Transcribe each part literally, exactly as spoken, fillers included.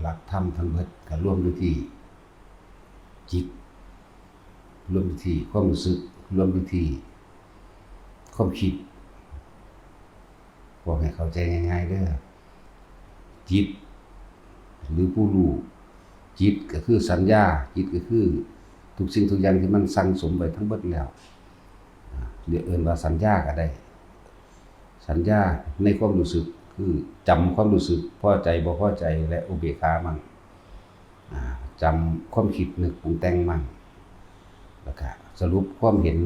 หลักธรรมทั้งเบิดก็รวมอยู่ที่จิต รวมอยู่ที่ความรู้สึก รวมอยู่ที่ความคิด บอกให้เข้าใจง่ายๆเด้อ จิต หรือผู้รู้ จิตก็คือสัญญา จิตก็คือทุกสิ่งทุกอย่างที่มันสั่งสมไว้ทั้งเบิดแล้ว อ่า เรียกเอิ้นว่าสัญญาก็ได้ สัญญาในความรู้สึก คือจำความรู้สึกพอใจบ่พอใจและอุเบกขามั่ง อ่า จำความคิดนึกปรุงแต่งมั่ง แล้วก็สรุปความเห็น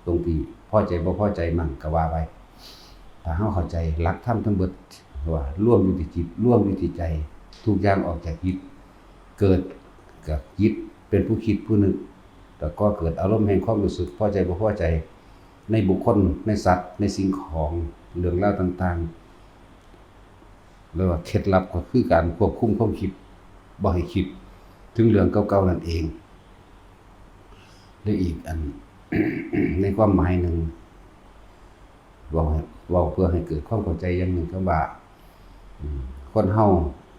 ตรงที่พอใจบ่พอใจมั่งก็ว่าไป ถ้าเฮาเข้าใจหลักธรรมทั้งเบิดว่ารวมอยู่ที่จิต รวมอยู่ที่ใจ ทุกอย่างออกจากจิต เกิดกับจิตเป็นผู้คิดผู้นึก แล้วก็เกิดอารมณ์แห่งความรู้สึกพอใจบ่พอใจ ในบุคคล ในสัตว์ ในสิ่งของ เรื่องราวต่างๆ เรียกว่าเคล็ดลับก็คือการควบคุมความคิด บ่ให้คิดถึงเรื่องเก่าๆนั่นเอง และอีกอัน ในความหมายหนึ่ง เว้าให้ เว้าเพื่อให้เกิดความเข้าใจอย่างหนึ่ง คำว่า อืม คนเฮา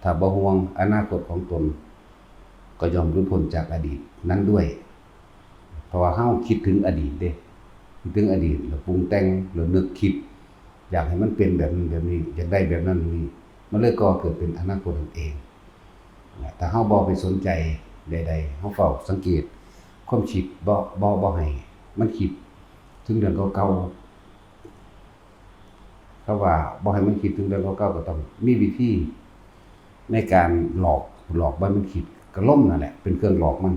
ถ้าบ่ห่วงอนาคตของตน ก็ย่อมหลุดพ้นจากอดีตนั้นด้วย เพราะว่าเฮาคิดถึงอดีตเด้ คิดถึงอดีต แล้วปรุงแต่ง แล้วนึกคิด อยากให้มันเป็นแบบนั้นแบบนี้ อยากได้แบบนั้นแบบนี้ มันเลยก่อเกิดเป็นอนาคตนั่นเอง ถ้าเฮาบ่ไปสนใจใดๆ เฮาเฝ้าสังเกตความคิด บ่ บ่ บ่ให้มันคิดถึงเรื่องเก่าๆ คำว่าบ่ให้มันคิดถึงเรื่องเก่าๆ ก็ต้องมีวิธีในการหลอก หลอกบ่ให้มันคิด ก็ลมนั่นแหละเป็นเครื่องหลอกมัน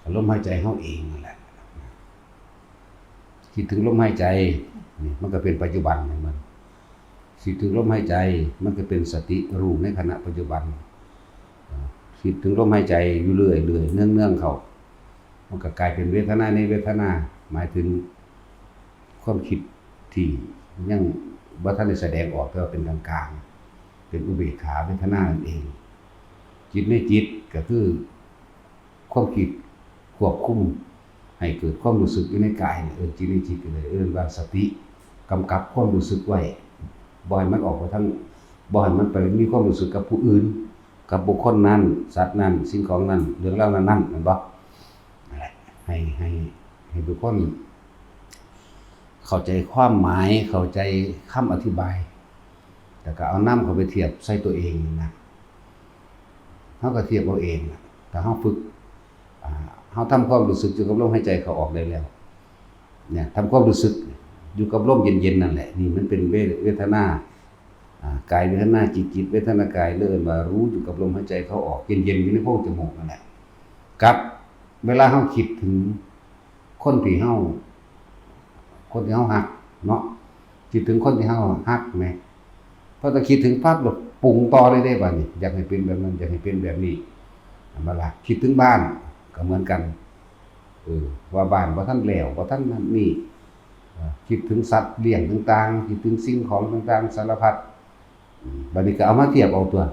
ก็ลมหายใจเฮาเองนั่นแหละ คิดถึงลมหายใจ นี่มันก็เป็นปัจจุบันของมัน คิดถึงลมหายใจ มันก็เป็นสติรู้ในขณะปัจจุบัน อ่า คิดถึงลมหายใจอยู่เรื่อยๆ เนืองๆ เข้า มันก็กลายเป็นเวทนาในเวทนา หมายถึงความคิดที่ยังบ่ทันได้แสดงออก แต่ว่าเป็นกลางๆ เป็นอุเบกขาเวทนานั่นเอง จิตในจิตก็คือความคิดควบคุมให้เกิดความรู้สึกอยู่ในกายนี่ เอิ้นจิตในจิตก็เลยเอิ้นว่าสติ กำกับความรู้สึกไว้ บ่ให้มันออกไปทาง บ่ให้มันไปมีความรู้สึกกับผู้อื่น กับบุคคลนั้น สัตว์นั้น สิ่งของนั้น เรื่องราวนั้นๆ แม่นบ่ นั่นแหละ ให้ ให้ ให้ทุกคนเข้าใจความหมาย เข้าใจคำอธิบาย แล้วก็เอานำเข้าไปเทียบใส่ตัวเองนะ เฮาก็เทียบเอาเองน่ะ ถ้าเฮาฝึก อ่า เฮาทำความรู้สึกอยู่กับลมหายใจเข้าออกได้แล้ว เนี่ย ทำความรู้สึกอยู่กับลมเย็นๆ นั่นแหละ นี่มันเป็นเว- เวทนา อ่า กายเวทนา จิต จิตเวทนากาย เรียกว่ารู้อยู่กับลมหายใจเข้าออก เย็นๆ อยู่ในโพรงจมูกนั่นแหละ กับเวลาเฮาคิดถึงคนที่เฮา คนที่เฮาฮักเนาะ คิดถึงคนที่เฮาฮักแหม พอจะคิดถึงปั๊บ แล้วปรุงต่อเลยเด้บัดนี้ อยากให้เป็นแบบนั้น อยากให้เป็นแบบนี้ แม่นบ่ล่ะ คิดถึงบ้านก็เหมือนกัน เออ ว่าบ้านบ่ทันแล้ว บ่ทันนั่นนี่ เอ่อ คิดถึงสัตว์เลี้ยงต่างๆ คิดถึงสิ่งของต่างๆ สารพัด อืม บัดนี้ก็เอามาเทียบเอาตัว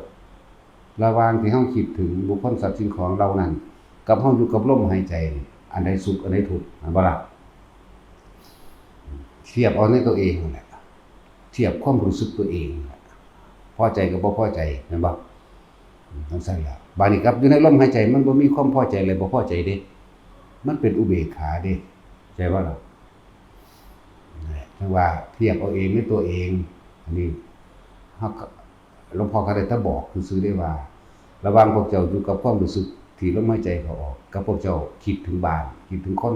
ระหว่างที่เฮาคิดถึงบุคคลสัตว์สิ่งของเหล่านั้น กับเฮาอยู่กับลมหายใจนี่ อันใดสุข อันใดทุกข์ แม่นบ่ล่ะ เทียบเอาในตัวเองนั่นแหละ เทียบความรู้สึกตัวเองนั่นแหละ พอใจกับบ่พอใจ แม่นบ่ อืม จั่งซั้นล่ะ บาดนี้ครับ อยู่ในลมหายใจมันบ่มีความพอใจและบ่พอใจเด้ มันเป็นอุเบกขาเด้ เข้าใจบ่ล่ะ จั่งว่าเทียบเอาเองในตัวเอง อันนี้เฮาก็ หลวงพ่อก็ได้แต่บอกซื่อๆ ได้ว่า ระหว่างพวกเจ้าอยู่กับความรู้สึกที่ลมหายใจเข้าออก กับพวกเจ้าคิดถึงบ้าน คิดถึงคน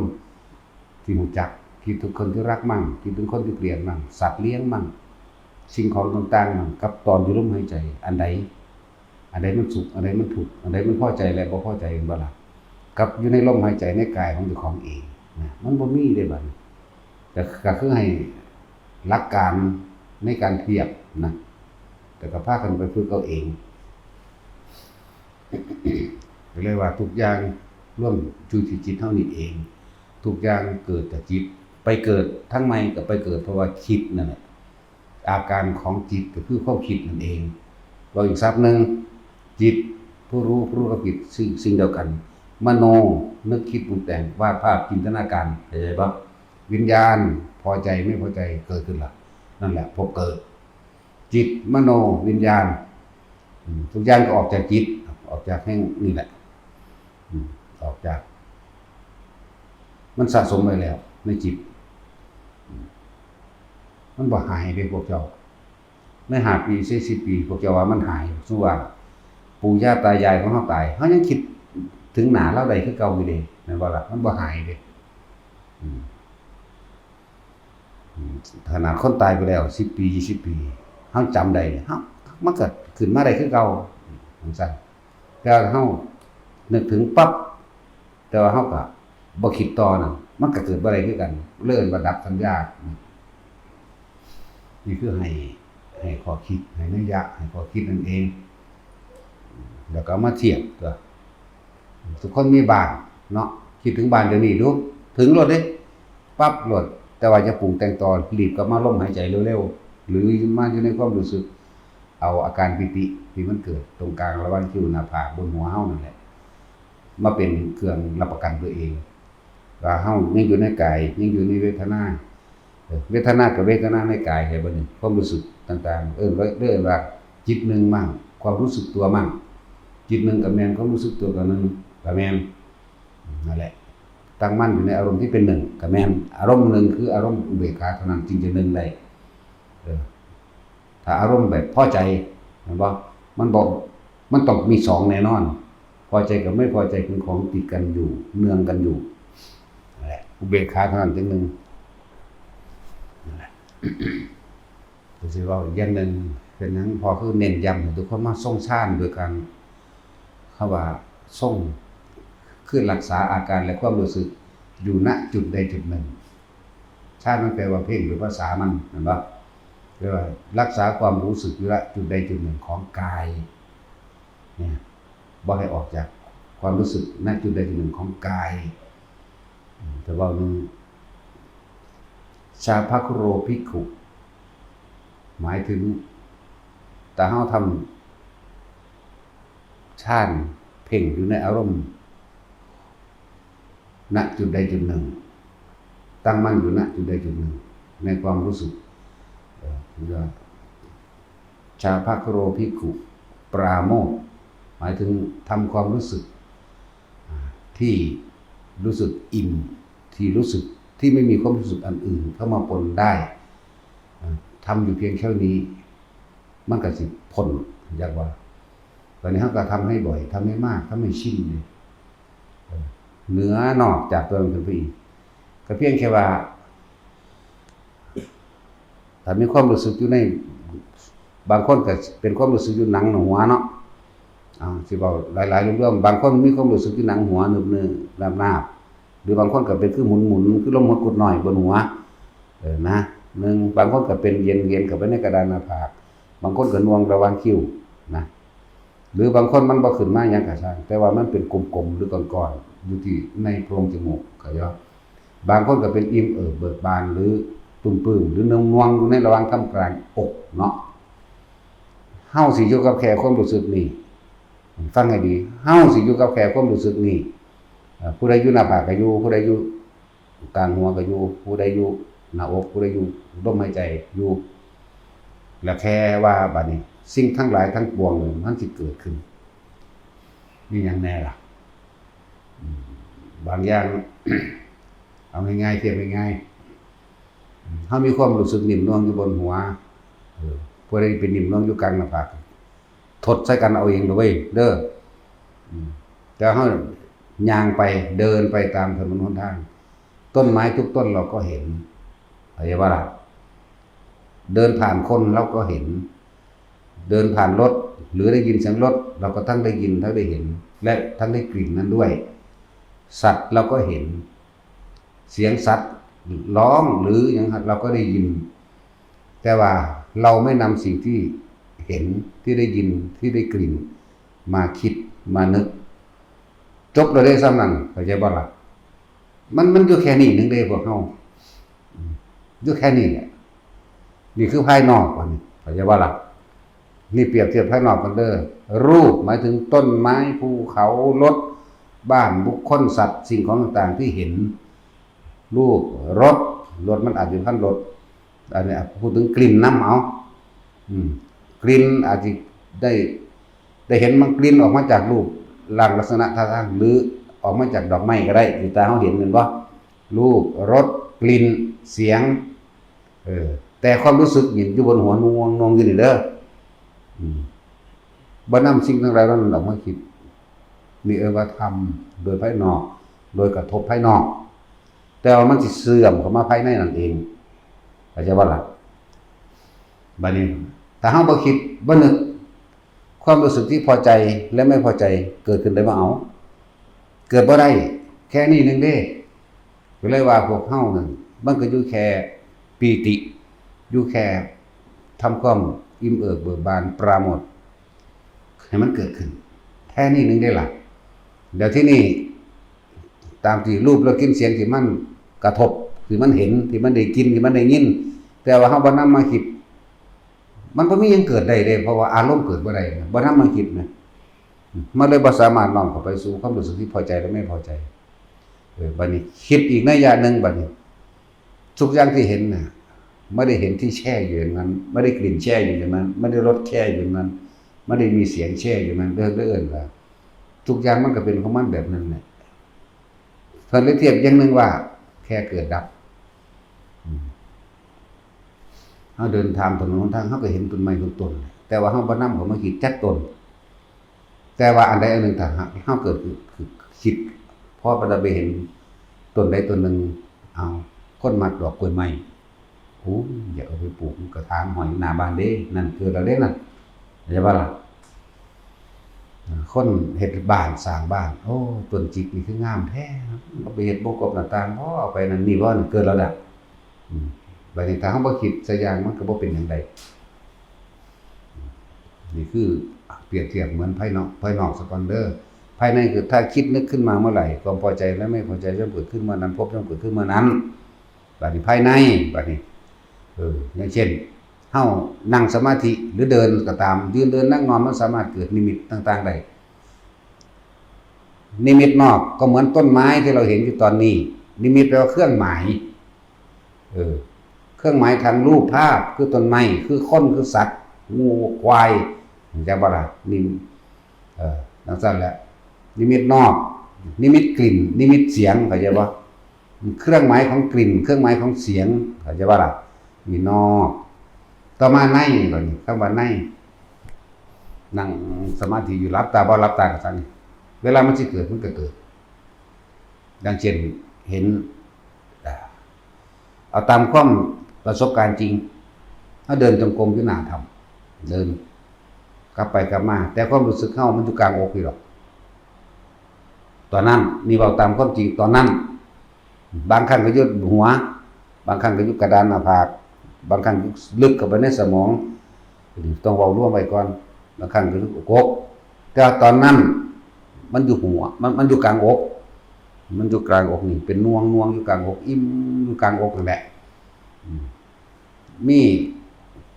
ที่รู้จัก คิดถึงคนที่รักมั่ง คิดถึงคนที่เกลียดมั่ง สัตว์เลี้ยงมั่ง สิ่งของต่างๆ มั่ง กับตอนอยู่ลมหายใจ อันใด อันใดมันสุข อันใดมันทุกข์ อันใดมันพอใจและบ่พอใจ แม่นบ่ล่ะ กับอยู่ในลมหายใจในกายของเจ้าของเองนะ มันบ่มีเด้บัดนี้ ก็ ก็คือให้หลักการในการเทียบนะ แต่ก็พากันไปฝึกเอาเอง ก็เลยว่าทุกอย่างรวมอยู่ที่จิตเฮานี่เอง ทุกอย่างเกิดจากจิต ไปเกิดทางใหม่ก็ไปเกิดเพราะว่าคิดนั่นแหละ อาการของจิตก็คือความคิดนั่นเอง เว้าอีกศัพท์หนึ่ง จิต ผู้รู้ ผู้รู้กับจิต สิ่ง สิ่งเดียวกัน มโน นึกคิดปรุงแต่ง วาดภาพ จินตนาการ เข้าใจบ่ วิญญาณ พอใจไม่พอใจ เกิดขึ้นละ นั่นแหละ พบเกิด จิต มโน วิญญาณ ทุกอย่างก็ออกจากจิต ออกจากแห่งนี่แหละ อืม ออกจาก มันสะสมไว้แล้วในจิต อืม มันบ่หายเด้พวกเจ้า ในห้าปี สี่สิบปี พวกเจ้าว่ามันหาย สมมุติว่าปู่ย่าตายายของเฮาตาย เฮายังคิดถึงหน้าลาวได้คือเก่าอยู่เด้ แม่นบ่ล่ะ มันบ่หายเด้ อืม อืม ขนาดคนตายไปแล้ว สิบปี ยี่สิบปี เฮาจำได้ เฮา มันก็ขึ้นมาได้คือเก่า จั่งซั้น แต่เฮานึกถึงปั๊บ แต่ว่าเฮาก็บ่คิดต่อนั่น มันก็เกิดบ่ได้คือกัน เลยเอิ้นว่าดับสัญญา นี่คือให้ ให้ข้อคิด ให้นัยยะ ให้ข้อคิดนั่นเอง แล้วก็เอามาเทียบตัว ทุกคนมีบ้านเนาะ คิดถึงบ้านเดี๋ยวนี้ดู ถึงโลดเด้ ปั๊บโลด แต่ว่าอย่าปรุงแต่งต่อ รีบกลับมาลมหายใจเร็วๆ หรือมาอยู่ในความรู้สึก เอาอาการปีติที่มันเกิดตรงกลางระหว่างคิ้วหน้าผากบนหัวเฮานั่นแหละ มาเป็นเครื่องรับประกันตัวเอง ว่าเฮายังอยู่ในกาย ยังอยู่ในเวทนา เออ เวทนากับเวทนาในกาย เห็นบ่นี่ ความรู้สึกต่างๆ เอิ้นว่า เอิ้นว่าจิตหนึ่งมั่ง ความรู้สึกตัวมั่ง จิตหนึ่งก็แม่น ความรู้สึกตัวก็หนึ่ง ก็แม่น นั่นแหละ ตั้งมั่นอยู่ในอารมณ์ที่เป็นหนึ่งก็แม่น อารมณ์หนึ่งคืออารมณ์อุเบกขาเท่านั้นจึงจะหนึ่งได้ เออ ถ้าอารมณ์แบบพอใจ แม่นบ่ มันบ่ มันต้องมีสองแน่นอน พอใจกับไม่พอใจเป็นของติดกันอยู่ เนืองกันอยู่ นั่นแหละ อุเบกขาเท่านั้นจึงหนึ่ง นั่นแหละ ก็สิเว้าอีกอย่างหนึ่ง เป็นหยังพ่อคือเน้นย้ำให้ทุกคนมาทรงฌานโดยการ คำว่าทรง คือรักษาอาการและความรู้สึกอยู่ ณ จุดใดจุดหนึ่ง ฌานมันแปลว่าเพ่ง หรือภาษามัน แม่นบ่ แปลว่ารักษาความรู้สึกอยู่ ณ จุดใดจุดหนึ่งของกาย เนี่ย บ่ให้ออกจากความรู้สึก ณ จุดใดจุดหนึ่งของกาย อืม แต่ว่าหนึ่ง ชาพะคุโรภิกขุ หมายถึง ถ้าเฮาทำฌานเพ่งอยู่ในอารมณ์ ณ จุดใดจุดหนึ่ง ตั้งมั่นอยู่ ณ จุดใดจุดหนึ่ง ในความรู้สึก เอ่อ เรียกว่า ชาพะคุโรภิกขุ ปราโมทย์ หมายถึงทำความรู้สึก อ่า ที่รู้สึกอิ่ม ที่รู้สึก ที่ไม่มีความรู้สึกอันอื่นเข้ามาปนได้ อ่า ทำอยู่เพียงแค่นี้ มันก็สิพ้น อยากว่า ตอนนี้เฮาก็ทำให้บ่อย ทำให้มาก ทำให้ชินนี่ เออ เหนือนอกจากตัวนั้นขึ้นไปอีก ก็เพียงแค่ว่า ถ้ามีความรู้สึกอยู่ใน บางคนก็เป็นความรู้สึกอยู่หนังหัวเนาะ อ่า สิเว้าหลายๆ รวมๆ บางคนมีความรู้สึกอยู่หนังหัว นึบๆ นาบๆ หรือบางคนก็เป็นคือหมุนๆ คือลมหดกุดน้อยบนหัว เออ นะ หนึ่ง บางคนก็เป็นเย็นๆ เข้าไปในกระดานหน้าผาก บางคนก็หน่วงระหว่างคิ้ว นะ หรือบางคนมันบ่ขึ้นมาหยังก็ช่าง แต่ว่ามันเป็นกลมๆ หรือก้อนๆ อยู่ที่ในโพรงจมูก เข้าใจบ่ บางคนก็เป็นอิ่มเอิบเบิกบาน หรือตุ้มปื้ม หรือหน่วงๆ อยู่ในระหว่างท่ามกลางอกเนาะ เฮาสิอยู่กับแค่ความรู้สึกนี้ ฟังให้ดี เฮาสิอยู่กับแค่ความรู้สึกนี้ เอ่อ ผู้ใดอยู่หน้าผากก็อยู่ ผู้ใดอยู่กลางหัวก็อยู่ ผู้ใดอยู่หน้าอก ผู้ใดอยู่ลมหายใจอยู่ แล้วแค่ว่าบัดนี้ สิ่งทั้งหลายทั้งปวงนี่มันสิเกิดขึ้น มีหยังแน่ล่ะ อืม บางอย่าง เอาง่ายๆ เทียบง่ายๆ อืม เฮามีความรู้สึกนิ่มนวลอยู่บนหัว เออ ผู้ใดไปนิ่มนวลอยู่กลางหน้าผาก ทดใส่กันเอาเองเด้อเว้ย เด้อ อืม แต่เฮาย่างไป เดินไปตามถนนหนทาง ต้นไม้ทุกต้นเราก็เห็น เข้าใจบ่ล่ะ เดินผ่านคนเราก็เห็น เดินผ่านรถ หรือได้ยินเสียงรถ เราก็ทั้งได้ยิน ทั้งได้เห็น และทั้งได้กลิ่นนั้นด้วย สัตว์เราก็เห็น เสียงสัตว์ร้องหรือหยังเราก็ได้ยิน แต่ว่าเราไม่นำสิ่งที่เห็น ที่ได้ยิน ที่ได้กลิ่น มาคิด มานึก จบแล้วเด้ส่ำนั้น เข้าใจบ่ล่ะ มัน มันอยู่แค่นี้หนึ่งเด้พวกเฮา อืม อยู่แค่นี้แหละ นี่คือภายนอก อันนี้ เข้าใจบ่ล่ะ นี่เปรียบเทียบภายนอกกันเด้อ รูปหมายถึงต้นไม้ ภูเขา รถ บ้าน บุคคล สัตว์ สิ่งของต่างๆ ที่เห็น รูป รส รสมันอาจจะพันรส อันนี้พูดถึงกลิ่นนำเอา อืม กลิ่นอาจจะได้ แต่เห็นมันกลิ่นออกมาจากรูปร่างลักษณะท่าทาง หรือออกมาจากดอกไม้ก็ได้ที่ตาเฮาเห็น แม่นบ่ รูป รส กลิ่น เสียง เออ แต่ความรู้สึกนี่อยู่บนหัวนวงๆอยู่นี่เด้อ อืม บ่นำสิ่งทั้งหลายเหล่านั้นออกมาคิด นี่เอิ้นว่าธรรมโดยภายนอก โดยกระทบภายนอก แต่ว่ามันสิเสื่อมเข้ามาภายในนั่นเอง เข้าใจบ่ล่ะ บัดนี้ ถ้าเฮาบ่คิด บ่นึก ความรู้สึกที่พอใจและไม่พอใจเกิดขึ้นได้บ่ เอา เกิดบ่ได้ แค่นี้หนึ่งเด้ ก็เลยว่าพวกเฮานั่น มันก็อยู่แค่ปีติ อยู่แค่ทำความอิ่มเอิบเบิกบานปราโมทย์ ให้มันเกิดขึ้น แค่นี้หนึ่งเด้ล่ะ เดี๋ยวที่นี่ ตามที่รูป รส กลิ่น เสียงที่มันกระทบ ที่มันเห็น ที่มันได้กลิ่น ที่มันได้ยิน แต่ว่าเฮาบ่นำมาคิด มันบ่มีหยังเกิดได้เด้ เพราะว่าอารมณ์เกิดบ่ได้นะ บ่นำมาคิดนะ มันเลยบ่สามารถน้อมเข้าไปสู่ความรู้สึกที่พอใจและไม่พอใจ เออ บัดนี้คิดอีกนัยยะหนึ่ง บัดนี้ ทุกอย่างที่เห็นน่ะ ไม่ได้เห็นที่แช่อยู่อย่างนั้น ไม่ได้กลิ่นแช่อยู่อย่างนั้น ไม่ได้รสแช่อยู่อย่างนั้น ไม่ได้มีเสียงแช่อยู่นั้น เด้อ เด้อ เอิ้นว่า ทุกอย่างมันก็เป็นของมันแบบนั้นแหละ เพิ่นเลยเทียบอย่างหนึ่งว่า แค่เกิดดับ อืม เฮาเดินตามถนนหนทาง เฮาก็เห็นต้นไม้ทุกต้น แต่ว่าเฮาบ่นำเข้ามาคิดจักต้น แต่ว่าอันใดอันหนึ่ง ถ้าหากเฮาเกิดคือ คือคิด พอเราไปเห็นต้นใดต้นหนึ่ง เอา คนมักดอกกล้วยไม้ โอ้ย อยากเอาไปปลูกกระถางห้อยหน้าบ้านเด้ นั่นเกิดแล้วเด้นั่น เข้าใจบ่ล่ะ คนเฮ็ดบ้านสร้างบ้าน โอ้ ต้นจิกนี่คืองามแท้ เอาไปเฮ็ดวงกบหน้าต่างบ่ เอาไปนั่นนี่บ่ นั่นเกิดแล้วนะ อืม บัดนี้ถ้าเฮาบ่คิดสักอย่าง มันก็บ่เป็นหยังได้ นี่คือเปรียบเทียบเหมือนภายนอก ภายนอกซะก่อนเด้อ ภายในคือถ้าคิดนึกขึ้นมาเมื่อไหร่ ความพอใจและไม่พอใจย่อมเกิดขึ้นเมื่อนั้น ภพย่อมเกิดขึ้นเมื่อนั้น บัดนี้ภายใน บัดนี้ เออ อย่างเช่น เฮานั่งสมาธิหรือเดินก็ตาม ยืนเดินนั่งนอน มันสามารถเกิดนิมิตต่างๆได้ นิมิตนอกก็เหมือนต้นไม้ที่เราเห็นอยู่ตอนนี้ นิมิตแปลว่าเครื่องหมาย เออ เครื่องหมายทางรูปภาพ คือต้นไม้ คือคน คือสัตว์ งู ควาย เข้าใจบ่ล่ะ นี่ เออ จั่งซั้นแหละ นิมิตนอก นิมิตกลิ่น นิมิตเสียง เข้าใจบ่ เครื่องหมายของกลิ่น เครื่องหมายของเสียง เข้าใจบ่ล่ะ นี่นอก ต่อมาใน บัดนี้ คำว่าใน นั่งสมาธิอยู่ หลับตาบ่หลับตาก็ซั้น เวลามันสิเกิด มันก็เกิด อย่างเช่น เห็น อ่า เอาตามความประสบการณ์จริง เฮาเดินจงกรมอยู่หน้าถ้ำ เดิน กลับไปกลับมา แต่ความรู้สึกเฮามันอยู่กลางอกนี่ดอก ตอนนั้น นี่เว้าตามความจริง ตอนนั้น บางครั้งก็อยู่หัว บางครั้งก็อยู่กระดานหน้าผาก บางครั้งลึกเข้าไปในสมอง ต้องเว้ารวมไว้ก่อน บางครั้งก็อยู่อก แต่ว่าตอนนั้น มันอยู่หัว มัน มันอยู่กลางอก มันอยู่กลางอกนี่ เป็นนวง นวงอยู่กลางอก อิ่มอยู่กลางอกนั่นแหละ อืม มี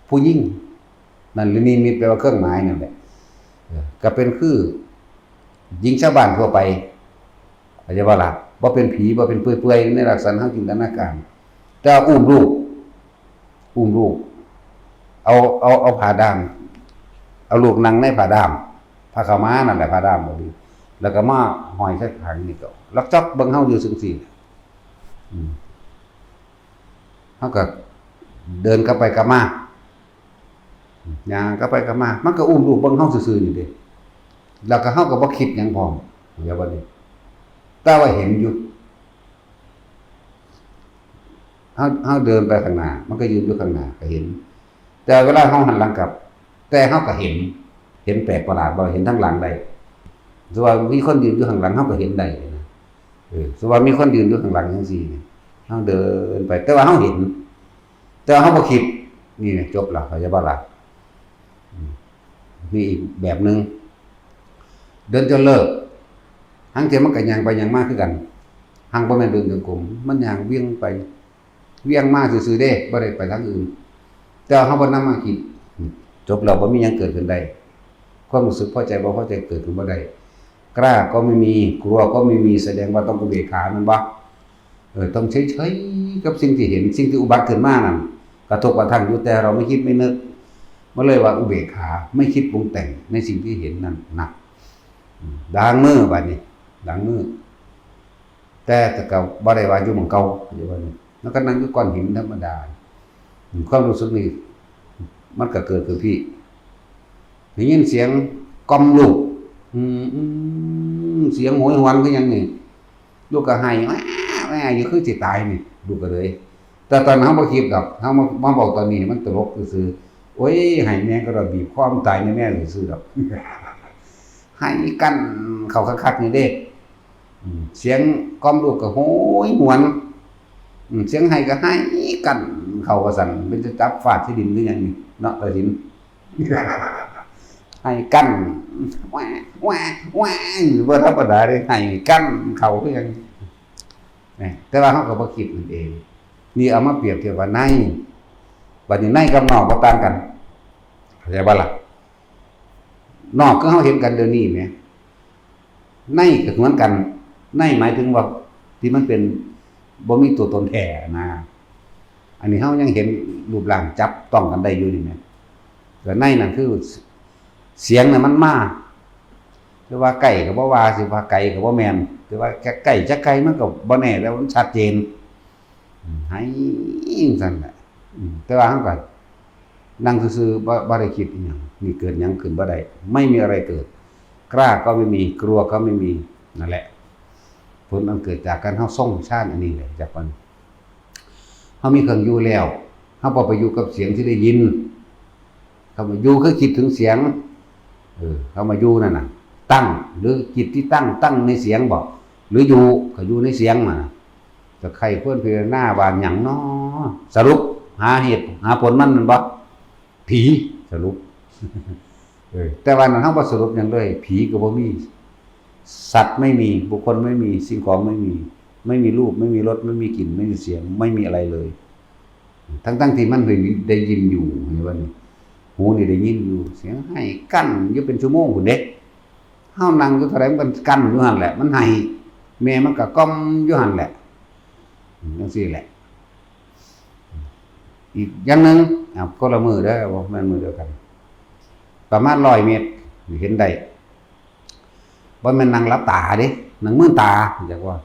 ผู้หญิง นั่นหรือนิมิตแปลว่าเครื่องหมายนั่นแหละ เออ ก็เป็นคือหญิงชาวบ้านทั่วไป เข้าใจบ่ล่ะ บ่เป็นผี บ่เป็นเปลือยๆในลักษณะทางจินตนาการ แต่ว่าอุ้มลูก อุ้มลูก เอา เอา เอาผ้าด้าน เอาลูกนั่งในผ้าด้าน ผ้าขาวม้านั่นแหละ ผ้าด้านบ่ดี แล้วก็มาห้อยใส่ข้างนี่ก็ ลักจับเบิ่งเฮาอยู่จั่งซี้ อืม เฮาก็เดินกลับไปกลับมา ย่างกลับไปกลับมา มันก็อุ้มลูกเบิ่งเฮาซื่อๆนี่เด้ แล้วก็เฮาก็บ่คิดหยังพร้อม เดี๋ยวบัดนี้ แต่ว่าเห็นอยู่ เฮา เฮาเดินไปข้างหน้า มันก็ยืนอยู่ข้างหน้า ก็เห็น แต่เวลาเฮาหันหลังกลับ แต่เฮาก็เห็น เห็นแปลกประหลาดบ่ เห็นทางหลังได้ สมมุติว่ามีคนยืนอยู่ข้างหลัง เฮาก็เห็นได้นะ เออ สมมุติว่ามีคนยืนอยู่ข้างหลังจั่งซี้นี่ เฮาเดินไป แต่ว่าเฮาเห็น แต่ว่าเฮาบ่คิด นี่นะ จบละ เข้าใจบ่ล่ะ อืม มีอีกแบบหนึ่ง เดินจนเลิก หางเทื่อมันก็ย่างไปย่างมาคือกัน หางบ่แม่นเดินจงกรม มันย่างเวียงไป เวียงมาซื่อๆเด้ บ่ได้ไปทางอื่น แต่ว่าเฮาบ่นำมาคิด จบแล้ว บ่มีหยังเกิดขึ้นได้ ความรู้สึกพอใจบ่พอใจเกิดขึ้นบ่ได้ กล้าก็ไม่มี กลัวก็ไม่มี แสดงว่าต้องอุเบกขา แม่นบ่ เออ ต้องเฉยๆกับสิ่งที่เห็น สิ่งที่อุบัติขึ้นมานั่น กระทบกระทั่งอยู่ แต่เราไม่คิดไม่นึก มันเลยว่าอุเบกขา ไม่คิดปรุงแต่งในสิ่งที่เห็นนั่นนะ อืม ล้างมือบัดนี้ ล้างมือ แต่ แต่ก็บ่ได้ว่าอยู่หม่องเก่า อยู่ว่านี่ แล้วก็นั่งอยู่ก้อนหินธรรมดา อืม ความรู้สึกนี่ มันก็เกิดขึ้นพี่ ได้ยินเสียงกล่อมลูก อืม อืม เสียงโหยหวนคือหยังนี่ ลูกก็ไห้ แว่ แว่ อยู่ คือสิตายนี่ ลูกก็เลย แต่ตอนนั้นเราบ่คิดดอก เรามา มาเว้าตอนนี้มันตลกซื่อๆ โอ้ย ไห้แม่ก็ดอก บีบคอมันตายแน่ๆ ซื่อๆ ดอก ไห้กั้นเข้าคักๆ นี่เด้ อืม เสียงกล่อมลูกก็โหยหวน อืม เสียงไห้ก็ไห้กั้นเข้าว่าซั่น เป็นจะจับฟาดที่ดินหรือหยังนี่ เนาะ ตาสิน ไห้กั้น แหว่ แหว่ แหว่ บ่ธรรมดาเด้ ไห้กั้นเข้าคือหยัง นะ แต่ว่าเราก็บ่คิดนั่นเอง นี่เอามาเปรียบเทียบว่าใน บัดนี้ในกับนอกบ่ต่างกัน เข้าใจบ่ล่ะ นอกคือเราเห็นกันเดี๋ยวนี้แหม ในก็เหมือนกัน ในหมายถึงว่าที่มันเป็น บ่มีตัวตนแท้นะ อันนี้เรายังเห็นรูปร่างจับต้องกันได้อยู่นี่แหม แต่ในนั่นคือเสียงน่ะมันมา แต่ว่าใกล้ก็บ่ว่า สิว่าไกลก็บ่แม่น แต่ว่าใกล้ จะไกลมันก็บ่แน่ แต่ว่ามันชัดเจน อืม ไห้จั่งซั่นแหละ อืม แต่ว่าเราก็นั่งซื่อๆ บ่ บ่ได้คิดอิหยัง นี่เกิดหยังขึ้นบ่ได้ ไม่มีอะไรเกิด กล้าก็ไม่มี กลัวก็ไม่มี นั่นแหละ ผลอันเกิดจากการเราทรงฌานอันนี้แหละ จากมัน เรามีเครื่องอยู่แล้ว เราบ่ไปอยู่กับเสียงที่ได้ยิน คำว่าอยู่คือคิดถึงเสียง เออ คำว่าอยู่นั่นน่ะ ตั้ง หรือจิตที่ตั้ง ตั้งในเสียงบ่ หรืออยู่ ก็อยู่ในเสียงน่ะ จะใคร่ควรพิจารณาว่าหยังน้อ สรุปหาเหตุหาผลมันแม่นบ่ ผี สรุป เออ แต่ว่านั้นเราบ่สรุปหยังเลย ผีก็บ่มี สัตว์ไม่มี บุคคลไม่มี สิ่งของไม่มี ไม่มีรูป ไม่มีรส ไม่มีกลิ่น ไม่มีเสียง ไม่มีอะไรเลย ทั้งๆ ที่มันได้ยิน ได้ยินอยู่ เห็นบ่นี่ หูนี่ได้ยินอยู่ เสียงไห้กั้นอยู่เป็นชั่วโมงพู้นเด้ เรานั่งอยู่เท่าใดมันก็กั้นอยู่หั่นแหละ มันไห้ แม่มันก็กล่อมอยู่หั่นแหละ อืม จั่งซี้แหละ อีกอย่างหนึ่ง อ่ะ คนละมื้อเด้อ บ่แม่นมื้อเดียวกัน ประมาณร้อยเมตร เห็นได้ บ่แม่นนั่งหลับตาเด้ นั่งมืนตา จักว่า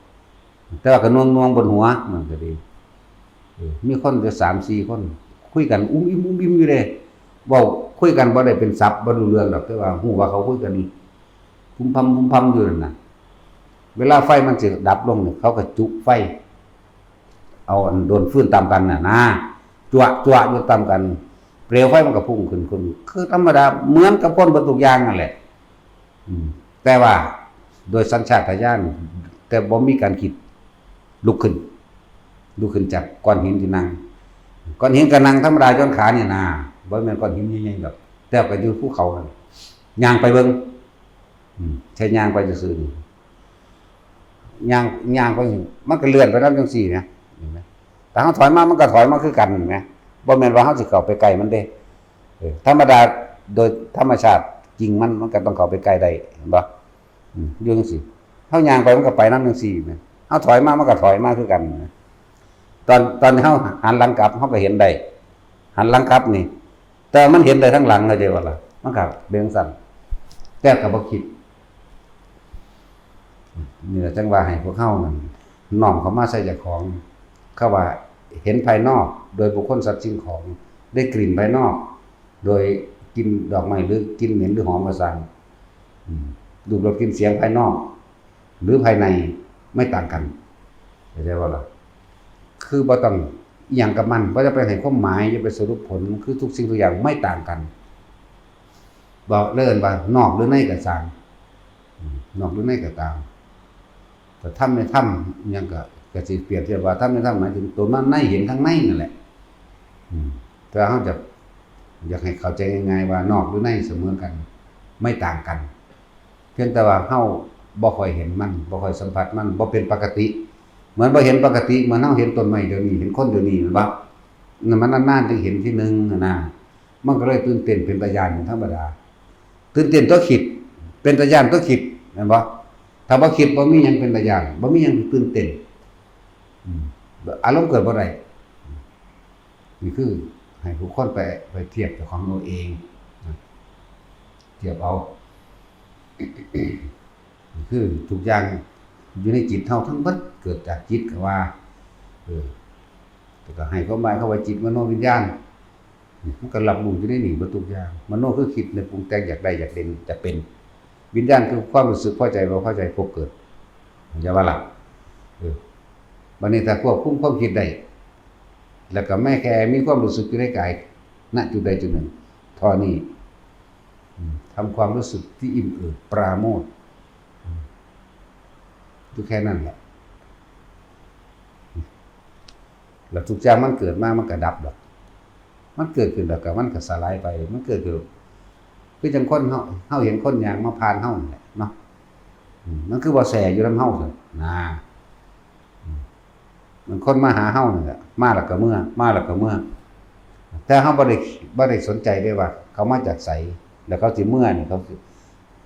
แต่ว่าก็หน่วงๆ บนหัว มันก็ดี เออ มีคนอยู่สามสี่คน คุยกันอุ้มอิ่มอุ้มอิ่มอยู่เด้ เว้าคุยกันบ่ได้เป็นศัพท์ บ่รู้เรื่องดอก แต่ว่ารู้ว่าเขาคุยกันพุมพำพุมพำอยู่นั่นน่ะ เวลาไฟมันสิดับลงนี่ เขาก็จุไฟ เอาอันโดนฟืนตำกันน่ะนะ จั่วจั่วอยู่ตำกัน เปลวไฟมันก็พุ่งขึ้น ขึ้น คือธรรมดา เหมือนกับคนเบิดทุกอย่างนั่นแหละ อืม แต่ว่าโดยสัญชาตญาณ แต่บ่มีการคิด ลุกขึ้น ลุกขึ้นจากก้อนหินที่นั่ง ก้อนหินก็นั่งธรรมดา ย้อนขานี่นะ บ่แม่นก้อนหินใหญ่ๆ ดอก แต่ก็อยู่ภูเขานั่น ย่างไปเบิ่ง อืม แค่ย่างไปซื่อๆ นี่ ย่าง ย่างไปนี่ มันก็เลื่อนไปนำจั่งซี้นะ เห็นไหม แต่เราถอยมา มันก็ถอยมาคือกัน เห็นไหม บ่แม่นว่าเราสิเข้าไปใกล้มันเด้ เออ ธรรมดา โดยธรรมชาติจริงมัน มันก็ต้องเข้าไปใกล้ได้ เห็นบ่ อืม อยู่จั่งซี้ เราย่างไปมันก็ไปนำจั่งซี้ เห็นไหม เราถอยมา มันก็ถอยมาคือกัน เห็นไหม ตอน ตอนที่เราหันหลังกลับ เราก็เห็นได้ หันหลังกลับนี่ แต่มันเห็นได้ทั้งหลังเลยเด้ว่าล่ะ มันก็เป็นจั่งซั่น แต่ก็บ่คิด นี่แหละจั่งว่าให้พวกเรานั่นน้อมเข้ามาใส่เจ้าของ เขาว่าเห็นภายนอกโดยบุคคลสัตว์สิ่งของ ได้กลิ่นภายนอก โดยกลิ่นดอกไม้หรือกลิ่นเหม็นหรือหอมก็ซ่าง อืม รูปรสกลิ่นเสียงภายนอก หรือภายในไม่ต่างกัน เข้าใจบ่ล่ะ คือบ่ต้องอิหยังกับมัน บ่จะไปให้ความหมาย อย่าไปสรุปผล คือทุกสิ่งทุกอย่างไม่ต่างกัน บ่ เลยเอิ้นว่านอกหรือในก็ซ่าง อืม นอกหรือในก็ตาม แต่ธรรมในธรรมอิหยังก็ ก็สิเปรียบเทียบว่าธรรมในธรรมหมายถึงตัวมันใน เห็นข้างในนั่นแหละ อืม แต่เราจะ อยากให้เข้าใจง่ายๆว่านอกหรือในเสมอกัน ไม่ต่างกัน เพียงแต่ว่าเราบ่ค่อยเห็นมัน บ่ค่อยสัมผัสมัน บ่เป็นปกติ เหมือนบ่เห็นปกติ เหมือนเราเห็นต้นไม้เดี๋ยวนี้ เห็นคนเดี๋ยวนี้ แม่นบ่ นั่นมันนานๆจึงเห็นทีหนึ่งหั้นนะ มันก็เลยตื่นเต้นเป็นตาย้านเป็นธรรมดา ตื่นเต้นต่อคิด เป็นตาย้านต่อคิด แม่นบ่ ถ้าบ่คิดบ่มีหยังเป็นตาย้าน บ่มีหยังตื่นเต้น อืม อารมณ์เกิดบ่ได้ นี่คือ ให้ผู้คนไป ไปเทียบเจ้าของเอาเองนะ เทียบเอา คือทุกอย่างอยู่ในจิตเฮาทั้งเบิด เกิดจากจิตก็ว่า เออ แต่ก็ให้ความหมายเขาว่าจิตมโนวิญญาณ มันก็รับรู้อยู่ในนี่เบิดทุกอย่าง มโนคือคิดในปรุงแต่ง อยากได้ อยากเด่น อยากเป็น วิญญาณคือความรู้สึกพอใจบ่พอใจ พบเกิด อย่าว่าล่ะ เออ บัดนี้ถ้าควบคุมความคิดได้ แล้วก็แม้แค่มีความรู้สึกอยู่ในกาย ณ จุดใดจุดหนึ่ง เท่านี้ อืม ทำความรู้สึกที่อิ่มเอิบปราโมทย์ อืม อยู่แค่นั้นแหละ แล้วทุกอย่างมันเกิดมามันก็ดับดอก มันเกิดขึ้นแล้วก็มันก็สลายไป มันเกิดขึ้น คือจังคนเฮา เฮาเห็นคนย่างมาผ่านเฮานั่นแหละเนาะ อืม มันคือบ่แซ่อยู่นำเฮาซั่นนะ อืม มันคนมาหาเฮานั่นแหละ มาแล้วก็เมือ มาแล้วก็เมือ แต่เฮาบ่ได้ บ่ได้สนใจเด้ว่าเขามาจากไส แล้วเขาสิเมือนี่ เขาสิ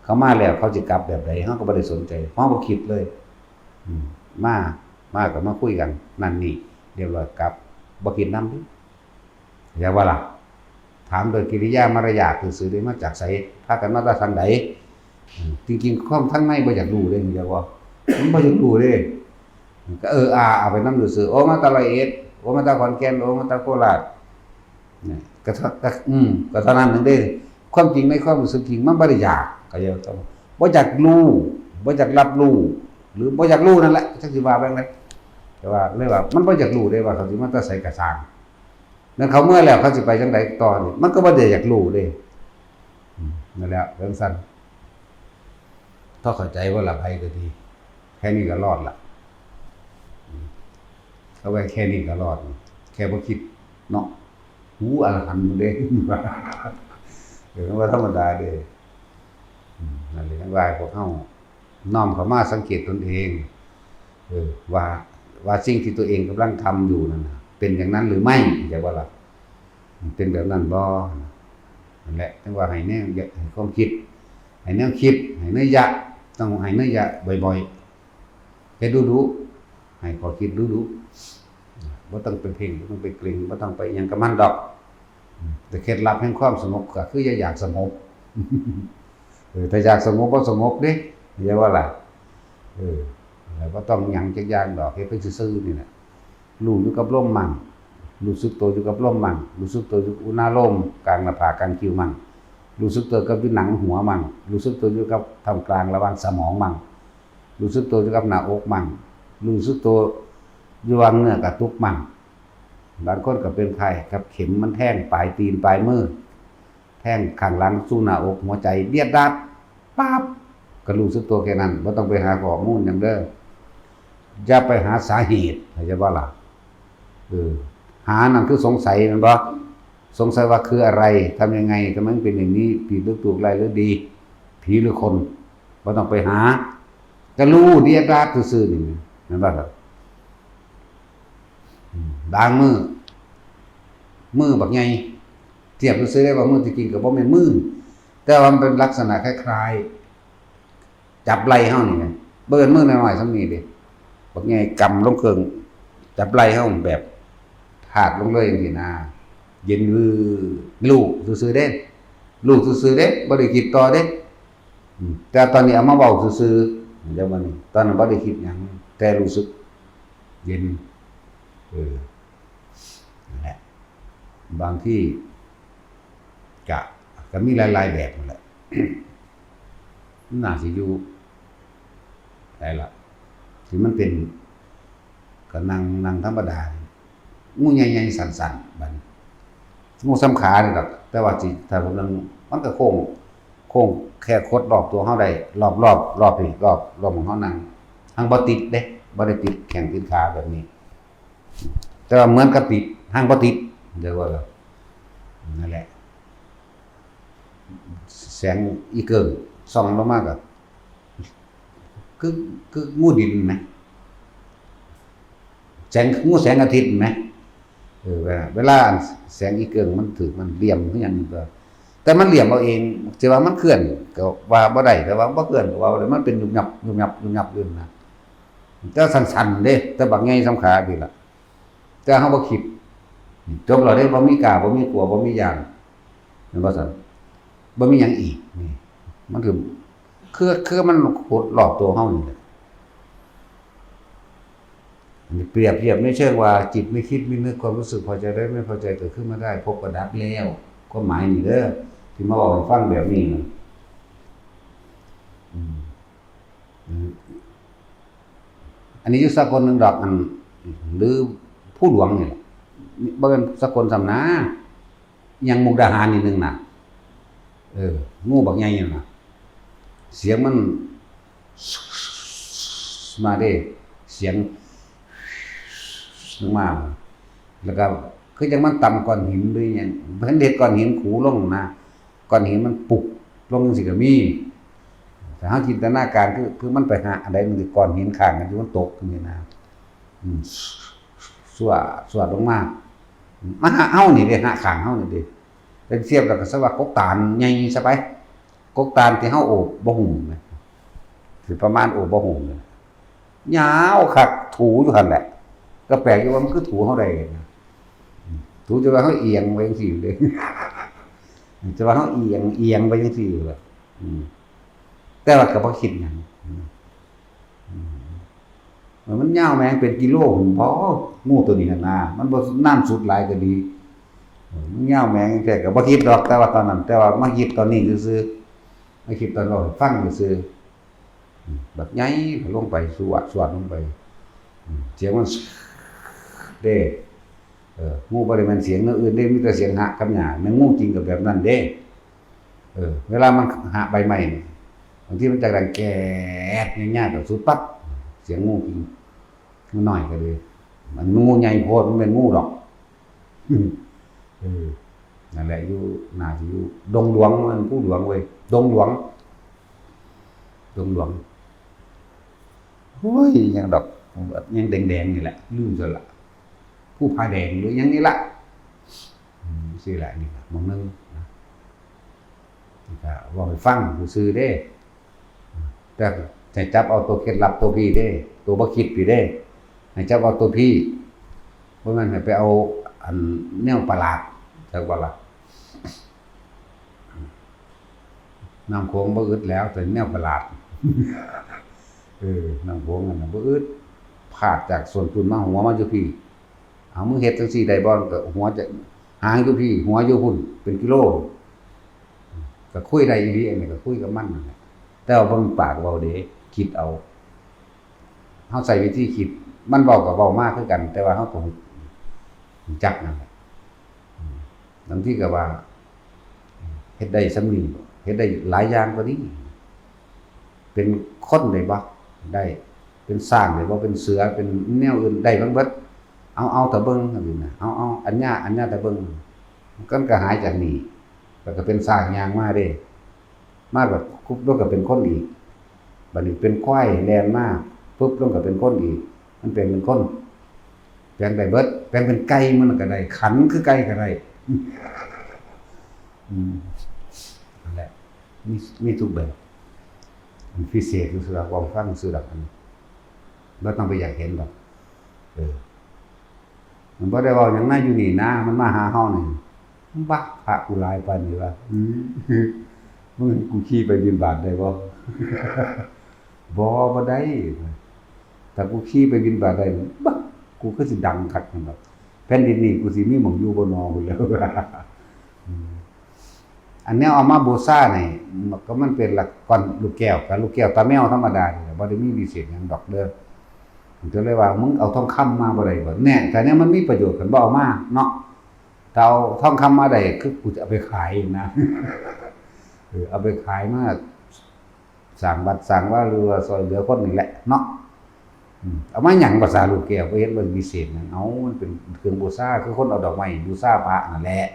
เขามาแล้วเขาสิกลับแบบใด เฮาก็บ่ได้สนใจ เฮาบ่คิดเลย อืม มา มาก็มาคุยกัน นั่นนี่ เรียบร้อยกลับ บ่คิดนำเด้ อย่าว่าล่ะ ถามโดยกิริยามารยาทซื่อๆ เด้ มาจากไส พากันมาแต่ทางใด อืม จริงๆ ความทางในบ่อยากรู้เด้ อย่าว่า มันบ่อยากรู้เด้ ก็เอออาเอาไปนำซื่อๆ โอ้ มาแต่ร้อยเอ็ด โอ้ มาแต่ขอนแก่น โอ้ มาแต่โคราช เนี่ย ก็เท่า ก็ อืม ก็เท่านั้นเองเด้ ความจริงในความรู้สึกจริงมันบ่ได้อยาก เข้าใจบ่ บ่อยากรู้ บ่อยากรับรู้ หรือบ่อยากรู้นั่นแหละ จักสิว่าแบบใด แต่ว่าเลยว่ามันบ่อยากรู้เด้ว่าเขาสิมาแต่ไสกะซ่าง นั่นเขาเมือแล้วเขาสิไปจังใดต่อนี่ มันก็บ่ได้อยากรู้เด้ อืม นั่นแหละเรื่องสั้น ถ้าเข้าใจว่าละไผก็ดี แค่นี้ก็รอดละ อืม เอาไว้แค่นี้ก็รอด แค่บ่คิดเนาะ หูอรหันต์หมดเด้ เออ มันบ่ธรรมดาเด้ อืม นั่นแหละ จั่งว่าให้พวกเฮาน้อมเข้ามาสังเกตตนเอง เออ ว่า ว่าสิ่งที่ตัวเองกำลังทำอยู่นั่นน่ะ เป็นอย่างนั้นหรือไม่ เข้าใจบ่ล่ะ เป็นแบบนั้นบ่ นั่นแหละ จั่งว่าให้แนว ให้ความคิด ให้แนวคิด ให้นัยยะ ต้องให้นัยยะบ่อยๆ เฮ็ดดูๆ ให้ข้อคิดดูๆ บ่ต้องไปเพ่ง บ่ต้องไปเกร็ง บ่ต้องไปอิหยังกับมันดอก แต่เคล็ดลับแห่งความสงบก็คืออย่าอยากสงบ เออ ถ้าอยากสงบบ่สงบเด้ เข้าใจบ่ล่ะ เออ แล้วบ่ต้องหยังจักอย่างดอก เฮ็ดไปซื่อๆ นี่แหละ รู้อยู่กับลมมั่ง รู้สึกตัวอยู่กับลมมั่ง รู้สึกตัวอยู่กับอุณาโลม กลางหน้าผาก กลางคิ้วมั่ง รู้สึกตัวกับอยู่หนังหัวมั่ง รู้สึกตัวอยู่กับท่ามกลางระหว่างสมองมั่ง รู้สึกตัวอยู่กับหน้าอกมั่ง รู้สึกตัวอยู่วางเนื้อกระตุกมั่ง บางคนก็เป็นไข้กับเข็มมันแทงปลายตีนปลายมือ แทงข้างหลังสู่หน้าอกหัวใจเดียดดาดปั๊บ ก็รู้สึกตัวแค่นั้น บ่ต้องไปหาข้อมูลหยังเด้อ อย่าไปหาสาเหตุ เข้าใจบ่ล่ะ เออ หานั่นคือสงสัยแม่นบ่ สงสัยว่าคืออะไร ทำยังไง ทำไมมันเป็นอย่างนี้ ผิดหรือถูก ร้ายหรือดี ผีหรือคน บ่ต้องไปหา ก็รู้เดียดดาดซื่อๆ นี่แม่นบ่ล่ะ อืม บางมือ มือบักใหญ่ เทียบซื่อๆ ได้ว่ามือที่จริงก็บ่แม่นมือ แต่ว่ามันเป็นลักษณะคล้ายๆ จับไหล่เฮานี่ไง บ่แม่นมือน้อยๆ ส่ำนี้เด้ บักใหญ่กำลงเคิ่ง จับไหล่เฮาแบบพาดลงเลยจังซี้นะ เย็นวือ รู้ซื่อๆ เด้ รู้ซื่อๆ เด้ บ่ได้คิดต่อเด้ อืม แต่ตอนนี้เอามาเว้าซื่อๆ เดี๋ยววันนี้ ตอนนั้นบ่ได้คิดหยัง แต่รู้สึกเย็น เออ นั่นแหละ บางที่ กะ ก็มีหลายๆ แบบนั่นแหละ มันน่าสิอยู่ ได้ละ ที่มันเป็น ก็นั่ง นั่งธรรมดา งูใหญ่ๆ สั้นๆ บัดนี้ งูส่ำขานี่ดอก แต่ว่าสิ ถ้าผมนั่ง มันก็โค้ง โค้งแค่คดรอบตัวเฮาได้ รอบๆ รอบนี้ รอบ รอบของเฮานั่ง หั้งบ่ติดเด้ บ่ได้ติดแข้งติดขาแบบนี้ แต่ว่าเหมือนกับติด หั้งบ่ติด เดี๋ยวว่า นั่นแหละ แสงอีเกิงส่องลงมาก็ คือ คืองูดินนะ แสง งูแสงอาทิตย์นะ เออ เวลา เวลาแสงอีเกิงมันถืกมันเหลี่ยมคือหยังก็ แต่มันเหลี่ยมเอาเอง สิว่ามันเคลื่อนก็ว่าบ่ได้ แต่ว่าบ่เคลื่อนก็ว่าบ่ได้ มันเป็นยุบยับ ยุบยับ ยุบยับอยู่นะ แต่สั้นๆ เด้ แต่บักใหญ่ส่ำขาพี้ล่ะ แต่เฮาบ่คิด จบแล้วเด้ บ่มีกล้า บ่มีกลัว บ่มีย้าน แม่นบ่ซั่น? บ่มีหยังอีก นี่ มันคือ คือ คือมันหดรอบตัวเฮานี่แหละ เปรียบเทียบในเชิงว่าจิตไม่คิดไม่นึก ความรู้สึกพอใจได้ไม่พอใจเกิดขึ้นมาได้ พบกับดับแล้ว ความหมายนี่เด้อ ที่มาเว้าให้ฟังแบบนี้นะ อืม อืม อันนี้อยู่สากลหนึ่งดอก อัน หรือภูหลวงนี่แหละ บ่แม่นสากลซ้ำนะ ยังมุกดาหารนิดนึงนะ เออ งูบักใหญ่นั่นน่ะ เสียงมัน มาเด้ เสียง มา แล้วก็คือจังมันต่ำก้อนหินหรือหยัง เพิ่นเฮ็ดก้อนหินขูลงนะ ก้อนหินมันปุกลงจังซี่ก็มี ถ้าเฮาจินตนาการคือ คือมันไปหาอันใดมันสิก้อนหินข้างกันอยู่มันตกจังซี่นะ อืม สวด สวดลงมา มาหาเฮานี่เด้ หาข้างเฮานี่เด้ เป็นเสียบแล้วก็สะว่ากกตาลใหญ่ซะไป กกตาลที่เฮาโอบบ่หุ้มนะ สิประมาณโอบบ่หุ้มนะ ยาวคัก ถูอยู่หั่นแหละ ก็แปลกอยู่ว่ามันคือถูเฮาได้นะ ถูจนว่าเฮาเอียงไปจังซี่เลย จะว่าเฮาเอียง เอียงไปจังซี่ล่ะ อืม แต่ว่าก็บ่คิดหยัง อืม อืม มันยาวแม่งเป็นกิโลพุ้นบ่ งูตัวนี้หั่นนะ มันบ่นานสุดหลายก็ดี เออ มันยาวแม่งแท้ก็บ่คิดดอก แต่ว่าตอนนั้น แต่ว่ามาคิดตอนนี้ซื่อๆ มาคิดตอนเว้าให้ฟังซื่อๆ อืม บักใหญ่ลงไป สวด สวดลงไป อืม เสียงมัน เด้ เออ งูบ่ได้แม่นเสียงแนวอื่นเด้ มีแต่เสียงหะกับหญ้า แม่นงูจริงก็แบบนั้นเด้ เออ เวลามันหะใบไม้นี่ บางทีมันจะดังแกดยากๆ ก็สุดปั๊บ เสียงงูจริง มันน้อยก็เลย มันงูใหญ่โพด มันเป็นงูดอก เออ นั่นแหละ อยู่ น่าสิอยู่ดงหลวง มันภูหลวงเว้ย ดงหลวง ดงหลวง โอ้ย ยังดอก ยังแดงๆ นี่แหละ ลืมซะละ ภูผาแดงหรือหยังนี่ละ อืม สิละ นี่ละ หม่องหนึ่งนะ นี่ก็เว้าให้ฟังซื่อๆ เด้ แต่ให้จับเอาตัวเคล็ดลับตัวพี้เด้ ตัวบ่คิดพี้เด้ ให้จับเอาตัวพี้ บ่แม่นให้ไปเอาอันแนวประหลาด จักบ่ล่ะ น้ำโขงบ่อึดแล้ว แต่แนวประหลาด เออ น้ำโขงนั่นน่ะบ่อึด พาดจากส้นปูนมา หัวมาอยู่พี้ เอา มึงเฮ็ดจั่งซี้ได้บ่ ก็หัวจะ หางอยู่พี้ หัวอยู่พุ้น เป็นกิโล ก็คุยได้อีหลี อันนี้ก็คุยกับมันนั่นแหละ แต่ว่าเบิ่งปากเว้าเด้ คิดเอา เฮาใช้วิธีคิด มันเว้าก็เว้ามาคือกัน แต่ว่าเฮาก็รู้จักนั่นแหละ อืม บางทีก็ว่า เฮ็ดได้ส่ำนี้บ่ เฮ็ดได้หลายอย่างกว่านี้ เป็นคนได้บ่ ได้ เป็นช้างได้บ่ เป็นเสือ เป็นแนวอื่นได้เบิด เอา เอาแต่เบิ่งจั่งซี้นะ เอา เอา อัญญา อัญญาแต่เบิ่ง มันก็หายจากนี่ แล้วก็เป็นช้างย่างมาเด้ มาแบบปุ๊บลงก็เป็นคนอีก บัดนี้เป็นควายแล่นมาปุ๊บลงก็เป็นคนอีก มันแปลงเป็นคน แปลงได้เบิด แปลงเป็นไก่มันก็ได้ ขันคือไก่ก็ได้ อืม นั่นแหละ มี มีทุกแบบ มันพิเศษคือสุดละ ความฟังสุดละ อันนี้ บ่ต้องไปอยากเห็นดอก เออ มันบ่ได้เว้าหยังนะ อยู่นี่นะ มันมาหาเฮานี่ บัก พระกูหลายปานนี้วะ อืม มึงให้กูขี่ไปบิณฑบาตได้บ่ บ่ บ่ได้ ถ้ากูขี่ไปบิณฑบาตได้ บัก กูคือสิดังคักนั่นดอก แผ่นดินนี้กูสิมีหม่องอยู่บ่นอ พู้นแหล้ว อืม อันแนวเอามาบูชานี่ ก็มันเป็นละก้อนลูกแก้ว กับลูกแก้วตาแมวธรรมดานี่แหละ บ่ได้มีวิเศษหยังดอกเด้อ ก็เลยว่า มึงเอาทองคำมาบ่ได้บ่ แน่ ถ้าแนวมันมีประโยชน์ คันบ่เอามาเนาะ ถ้าเอาทองคำมาได้ คือกูจะเอาไปขายนะ เออ เอาไปขายมา สร้างวัดสร้างวา หรือว่าซ่อยเหลือคนนี่แหละเนาะ อืม เอามาหยัง ภาษาลูกแก้ว บ่เห็นว่าวิเศษหยัง เอ้า มันเป็นเครื่องบูชา คือคนเอาดอกไม้บูชาพระนั่นแหละ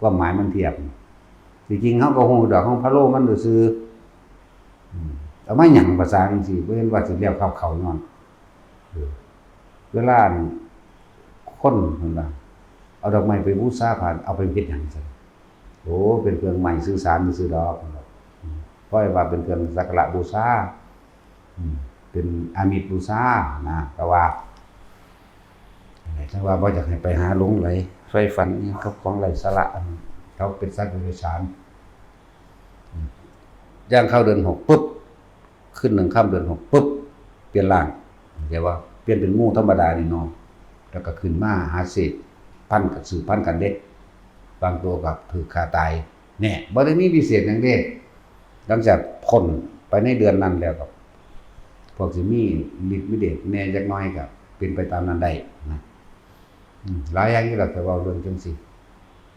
ความหมายมันเทียบ ที่จริงเฮาก็ฮู้ดอก ของพะโลมันซื่อๆ อืม เอามาหยัง ภาษาจั่งซี้ บ่เห็นว่าสิแล้วกับเขาย้อน เออ เวลาอันคนเพิ่นว่า เอาดอกไม้ไปบูชาพระ เอาไปเฮ็ดหยังซั่น โอ้ เป็นเครื่องไม้สื่อสารซื่อๆดอก อืม เพราะว่าเป็นเครื่องสักการะบูชา อืม เป็นอามิสบูชานะ แต่ว่า แต่ว่าบ่อยากให้ไปหาหลงไหล ใฝ่ฝันอิหยังกับของไร้สาระ อันเขาเป็นสัตว์เดรัจฉาน อืม ย่างเข้าเดือนหกปุ๊บ ขึ้นหนึ่งค่ำเดือนหกปุ๊บ เปลี่ยนร่าง เข้าใจบ่ เปลี่ยนเป็นงูธรรมดานี่เนาะ แล้วก็ขึ้นมาหาเสพพันธุ์กัน สืบพันธุ์กันเด้ บางตัวก็ถูกฆ่าตาย แน่ บ่ได้มีพิเศษหยังเด้ หลังจากพ้นไปในเดือนนั้นแล้วก็ พวกสิมีฤทธิ์มีเดชแน่จักหน่อยก็เป็นไปตามนั้นได้นะ อืม หลายอย่างอยู่ดอก แต่เว้าเรื่องจั่งซี้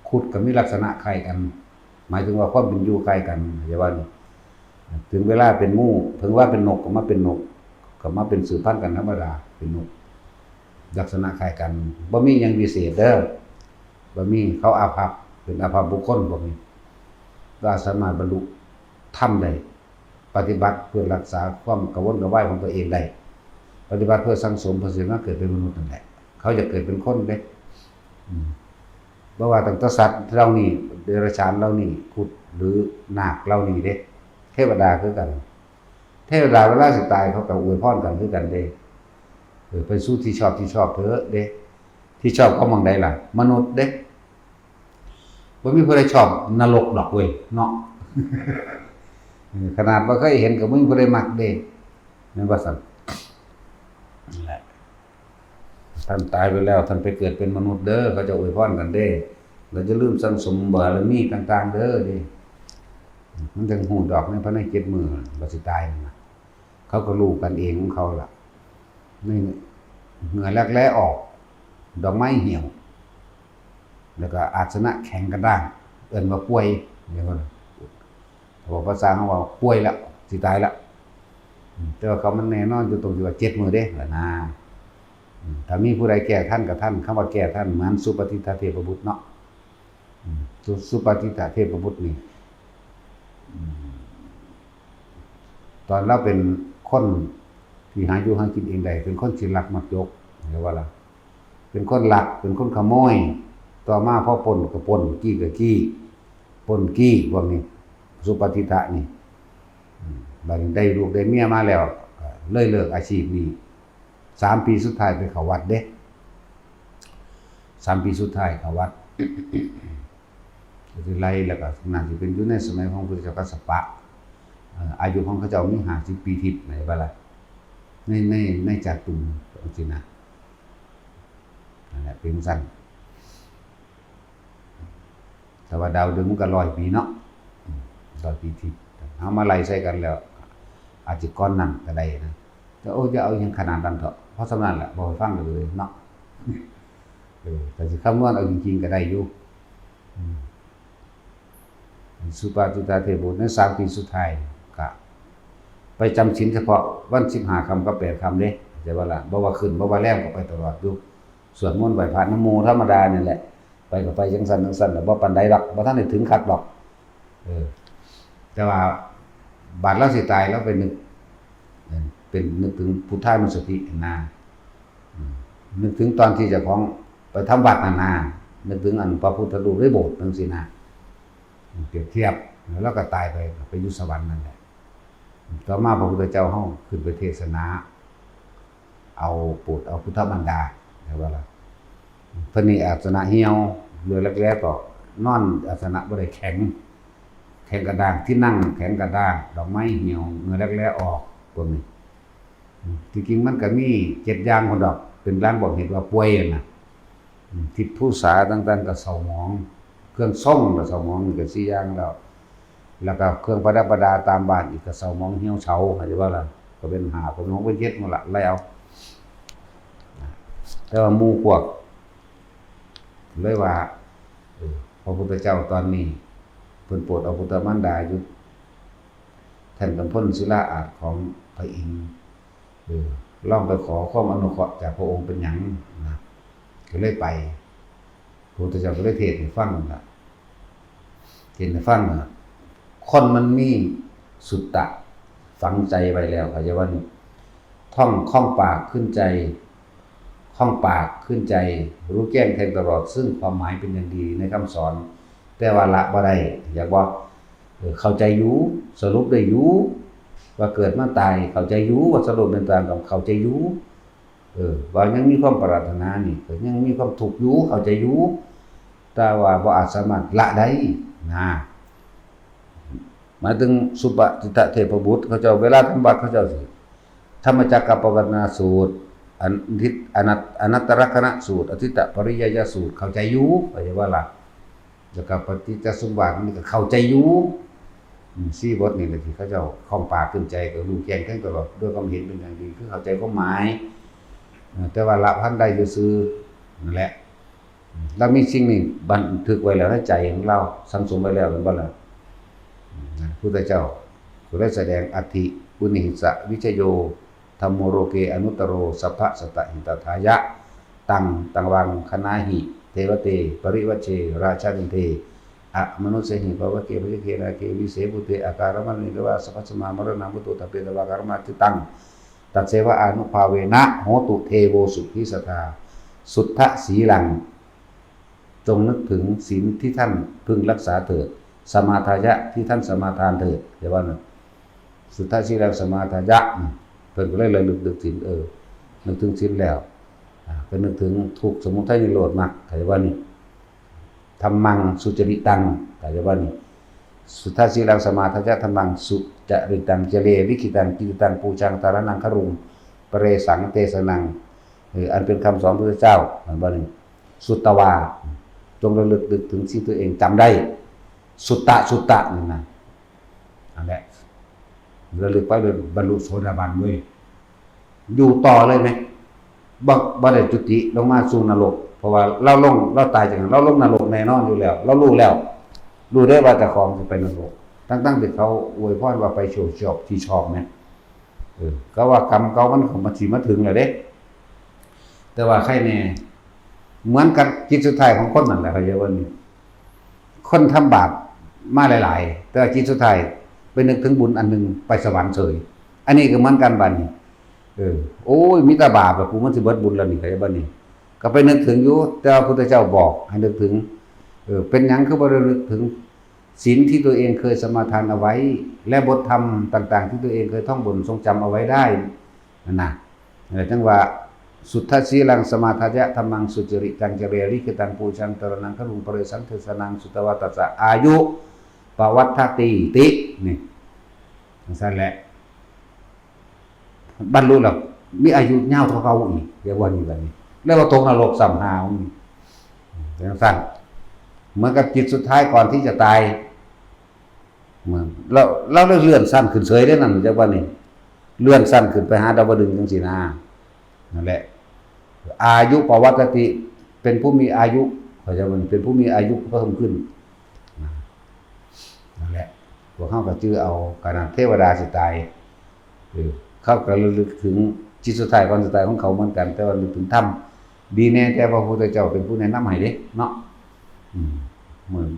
ครุฑก็มีลักษณะคล้ายกัน หมายถึงว่าความเป็นอยู่คล้ายกัน อย่าว่านี่ ถึงเวลาเป็นงู ถึงว่าเป็นนกก็มาเป็นนก ก็มาเป็นสืบพันธุ์กันธรรมดา เป็นนก ลักษณะคล้ายกัน บ่มีหยังพิเศษเด้อ บ่มี เขาอาภัพ เป็นอาภัพบุคคลพวกนี้ ก็สามารถบรรลุธรรมได้ ปฏิบัติเพื่อรักษาความกระวนกระวายของตัวเองได้ ปฏิบัติเพื่อสั่งสม เพื่อสิมาเกิดเป็นมนุษย์นั่นแหละ เขาอยากเกิดเป็นคนเด้ อืม บ่ว่าตั้งแต่สัตว์เหล่านี้ เดรัจฉานเหล่านี้ ครุฑหรือนาคเหล่านี้เด้ เทวดาคือกัน เทวดาเวลาสิตายเขาก็อวยพรกันคือกันเด้ เออ ไปสู่ที่ชอบที่ชอบเถอะเด้ ที่ชอบเขาหม่องใดล่ะ มนุษย์เด้ บ่มีผู้ใดชอบนรกดอกเว้ยเนาะ เออ ขนาดบ่เคยเห็นก็บ่มีผู้ใดมักเด้ แม่นบ่ซั่น นั่นแหละ ท่านตายไปแล้ว ท่านไปเกิดเป็นมนุษย์เด้อ เขาจะอวยพรกันเด้ แล้วอย่าลืมสั่งสมบารมีต่างๆเด้อเด้ มันจั่งฮู้ดอก ในภายในเจ็ดมื้อ ว่าสิตายนั่นน่ะ เขาก็รู้กันเองของเขาล่ะ นี่เหงื่อแลกแล้ออก ดอกไม้เหี่ยว แล้วก็อาสนะแข็งกระด้าง เอิ้นว่าป่วย เดี๋ยวก่อน บอกภาษาเขาว่าป่วยแล้ว สิตายแล้ว อืม แต่ว่าเขามันแน่นอนอยู่ตรงที่ว่าเจ็ดมื้อเด้ล่ะนะ อืม ถ้ามีผู้ใดแก้ทันก็ทัน คำว่าแก้ทันเหมือนสุปฏิทเทพบุตรเนาะ อืม สุ สุปฏิทเทพบุตรนี่ อืม ตอนเราเป็นคนที่หาอยู่หากินเองได้ เป็นคนที่ลักมักยก เรียกว่าล่ะ เป็นคนลัก เป็นคนขโมย ต่อมาพอปล้นก็ปล้น จี้ก็จี้ ปล้นจี้ พวกนี้ สุปฏิทะนี่ อืม บัดนี้ได้ลูกได้เมียมาแล้ว ก็เลยเลิกอาชีพนี้ สามปีสุดท้ายไปเข้าวัดเด้ สามปีสุดท้ายเข้าวัด ก็สิไล่ แล้วก็น่าสิเป็นอยู่ในสมัยของพระพุทธเจ้ากัสสปะ เอ่อ อายุของเขาเจ้ามีห้าสิบปีทิพย์ แม่นบ่ล่ะ ใน ใน ในจาตุมจังซี้นะ นั่นแหละ เป็นจั่งซั้น แต่ว่าดาวดึงส์มันก็ร้อยปีเนาะ อืม ร้อยปีทิพย์ เอามาไล่ใส่กันแล้ว อาจสิก่อนนั้นก็ได้นะ แต่โอ้ย อย่าเอาอิหยังขนาดนั้นเถาะ เพราะส่ำนั้นแหละ บ่ให้ฟังเลยเนาะ เออ แต่สิคำนวณเอาจริงๆก็ได้อยู่ อืม สุปฏิทเทพบุตรในสามปีสุดท้ายก็ไปจำศีลเฉพาะวันสิบห้าค่ำกับแปดค่ำเด้ เข้าใจบ่ล่ะ บ่ว่าขึ้น บ่ว่าแรมก็ไปตลอดอยู่ สวดมนต์ไหว้พระนำหมู่ธรรมดานี่แหละ ไปก็ไปจั่งซั้นจั่งซั้น แล้วบ่ปานใดดอก บ่ทันได้ถึงคักดอก เออ แต่ว่าบาดลาวสิตาย ลาวไปนึก เออ เป็นนึกถึงพุทธานุสตินะ อืม นึกถึงตอนที่เจ้าของไปทำวัดนั่นนะ นึกถึงอันพระพุทธรูปในโบสถ์จั่งซี้นะ เปรียบเทียบ แล้วลาวก็ตายไป ไปอยู่สวรรค์นั่นแหละ ต่อมาพระพุทธเจ้าเฮาขึ้นไปเทศนา เอาโปรดเอาพุทธมารดา เรียกว่าล่ะ เพิ่นนี่อาสนะเหี่ยว เหงื่อแลกแล้ออก นอนอาสนะบ่ได้แข็ง แข็งกระด้าง ที่นั่งแข็งกระด้าง ดอกไม้เหี่ยว เหงื่อแลกแล้ออก พวกนี้ อืม ที่จริงมันก็มีเจ็ดอย่างพุ้นดอก เป็นลางบอกเหตุว่าป่วยนั่นน่ะ อืม ทิพย์ภูษาต่างๆก็เศร้าหมอง เครื่องทรงก็เศร้าหมอง นี่ก็สี่อย่างแล้ว แล้วก็เครื่องประดับประดาตามบ้านอีกก็เศร้าหมองเหี่ยวเฉา เข้าใจบ่ล่ะ ก็เป็นห้า เป็นหก เป็นเจ็ดนั่นล่ะ ไล่เอา แต่ว่าหมู่พวกเลยว่า เออ พระพุทธเจ้าตอนนี้ เพิ่นโปรดเอาพุทธมารดาอยู่ แท่นกำพลศิลาอาสน์ของพระอินทร์ เออ ลองไปขอความอนุเคราะห์จากพระองค์เป็นหยังนะ ก็เลยไป พระพุทธเจ้าก็เลยเทศน์ให้ฟังนั่นล่ะ เทศน์ให้ฟังว่า คนมันมีสุตตะฝังใจไว้แล้ว เข้าใจบ่นี่ ท่องคล่องปากขึ้นใจ คล่องปากขึ้นใจ รู้แจ้งแทงตลอดซึ่งความหมายเป็นอย่างดีในคำสอน แต่ว่าละบ่ได้ อยากบอก เออ เข้าใจอยู่ สรุปได้อยู่ ว่าเกิดมาตาย เข้าใจอยู่ ว่าสรุปเป็นตางก็เข้าใจอยู่ เออ ว่ายังมีความปรารถนานี่ ก็ยังมีความทุกข์อยู่ เข้าใจอยู่ แต่ว่าบ่อาจสามารถละได้นะ หมายถึงสุปฏิทเทพบุตรเขาเจ้า เวลาทำวัตรเขาเจ้าสิ ธรรมจักรกัปปวัตนสูตร อนิจ- อนัต- อนัตตลักษณสูตร อทิฏฐปริยายสูตร เข้าใจอยู่ เข้าใจว่าล่ะ แล้วก็ปฏิจจสมบัตินี่ก็เข้าใจอยู่ อืม สี่บทนี่แหละที่เขาเจ้าคล่องปากขึ้นใจ ก็รู้แจ้งแทงตลอด ด้วยความเห็นเป็นอย่างดี คือเข้าใจความหมาย เออ แต่ว่าละพันได้ซื่อๆ นั่นแหละ อืม แล้วมีสิ่งนี้บันทึกไว้แล้วในใจของเรา สั่งสมไว้แล้ว แม่นบ่ล่ะ? อืม พุทธเจ้าก็เลยแสดง อัตถิ อุณหิสะ วิชโย ธัมโม โลเก อนุตตโร สัพพะสัตตหิตตถายะ ตัง ตัง วัง คณาหิ เทวะเต ปริวัชเช ราชานิเท อมนุสเสหิ ภวะเก พยะเก นาเก วิเส ภูเต อาการมรณิกวา สัพพะสมมา มรณามุตโต ทัพเพ ทวาการมา ทิตัง ตัสเสวะ อานุภาเวนะ โหตุ เทโว สุขิสตา สุทธะสีลัง จงนึกถึงศีลที่ท่านพึงรักษาเถิด สมาทายะ ที่ท่านสมาทานเถิด เดี๋ยวว่านะ สุทธะสีลัง สมาทายะ เพิ่นก็เลยระลึกนึกถึง เออ นึกถึงศีลแล้ว อ่า ก็นึกถึงทุกข์ สมุทัย นิโรธ มรรค เดี๋ยวว่านี่ ธัมมัง สุจริตัง เดี๋ยวว่านี่ สุทธะสีลัง สมาทายะ ธัมมัง สุจริตัง จเร ลิขิตัง กิตติตัง ปูชัง ตารัง ครุง ปเรสัง เตสนัง เออ อันเป็นคำสอนพระพุทธเจ้า เดี๋ยวว่านี่ สุตวา จงระลึกนึกถึงสิ่งตัวเองจำได้ สุตตะ สุตตะ นี่นะ นั่นแหละ ระลึกไปเลย บรรลุโสดาบันเว้ย อยู่ต่อเลยไหม? บ่- บ่ได้จุติลงมาสู่นรก เพราะว่าเราลง- เราตายจากนั้น เราลงนรกแน่นอนอยู่แล้ว เรารู้แล้ว รู้ได้ว่าเจ้าของสิไปนรก ทั้งๆที่เขาอวยพรว่าไปสู่ที่ชอบนะ เออ ก็ว่ากรรมเก่ามันก็มาสิมาถึงแล้วเด้ แต่ว่าใครแน่ เหมือนกับจิตสุดท้ายของคนนั่นแหละ เข้าใจบ่นี่ คนทำบาปมาหลายๆ แต่ว่าจิตสุดท้ายไปนึกถึงบุญอันหนึ่ง ไปสวรรค์เฉย อันนี้ก็เหมือนกันบัดนี้ เออ โอ้ย มีแต่บาปแล้ว กูมันสิเบิดบุญแล้วนี่ เข้าใจบ่นี่ ก็ไปนึกถึงอยู่ แต่ว่าพุทธเจ้าบอกให้นึกถึง เออ เป็นหยังคือบ่ได้นึกถึงศีลที่ตัวเองเคยสมาทานเอาไว้ และบทธรรมต่างๆ ที่ตัวเองเคยท่องบนทรงจำเอาไว้ได้ นั่นนะ เออ จังว่า สุทธะสีลัง สมาทายะ ธัมมัง สุจริตัง จเร ลิขิตัง ปูชัง ตารัง ครุง ปเรสัง เตสนัง สุตวา ตัสสะ อายุ ปวัตถติ ติ นี่ จังซั่นแหละ บรรลุแล้ว มีอายุยาวเท่าเก่าอีก เรียกว่านี่บัดนี้ แล้วก็ตกนรกซ้ำหา จังซั่น เหมือนกับจิตสุดท้ายก่อนที่จะตาย เหมือน แล้ว แล้วเลื่อนชั้นขึ้นเฉยเด้นั่น จักว่านี่ เลื่อนชั้นขึ้นไปหาดาวดึงส์จังซี่นะ นั่นแหละ อายุปวัตถติ เป็นผู้มีอายุ เข้าใจบ่นี่ เป็นผู้มีอายุเพิ่มขึ้น นะ นั่นแหละ พวกเฮาก็จื่อเอา ขนาดเทวดาสิตาย เออ เขาก็ระลึกถึงจิตสุดท้ายก่อนสิตายของเขาเหมือนกัน แต่ว่าระลึกถึงธรรม ดีแน่แต่ว่าพระพุทธเจ้าเป็นผู้แนะนำให้เด้เนาะ อืม เหมือน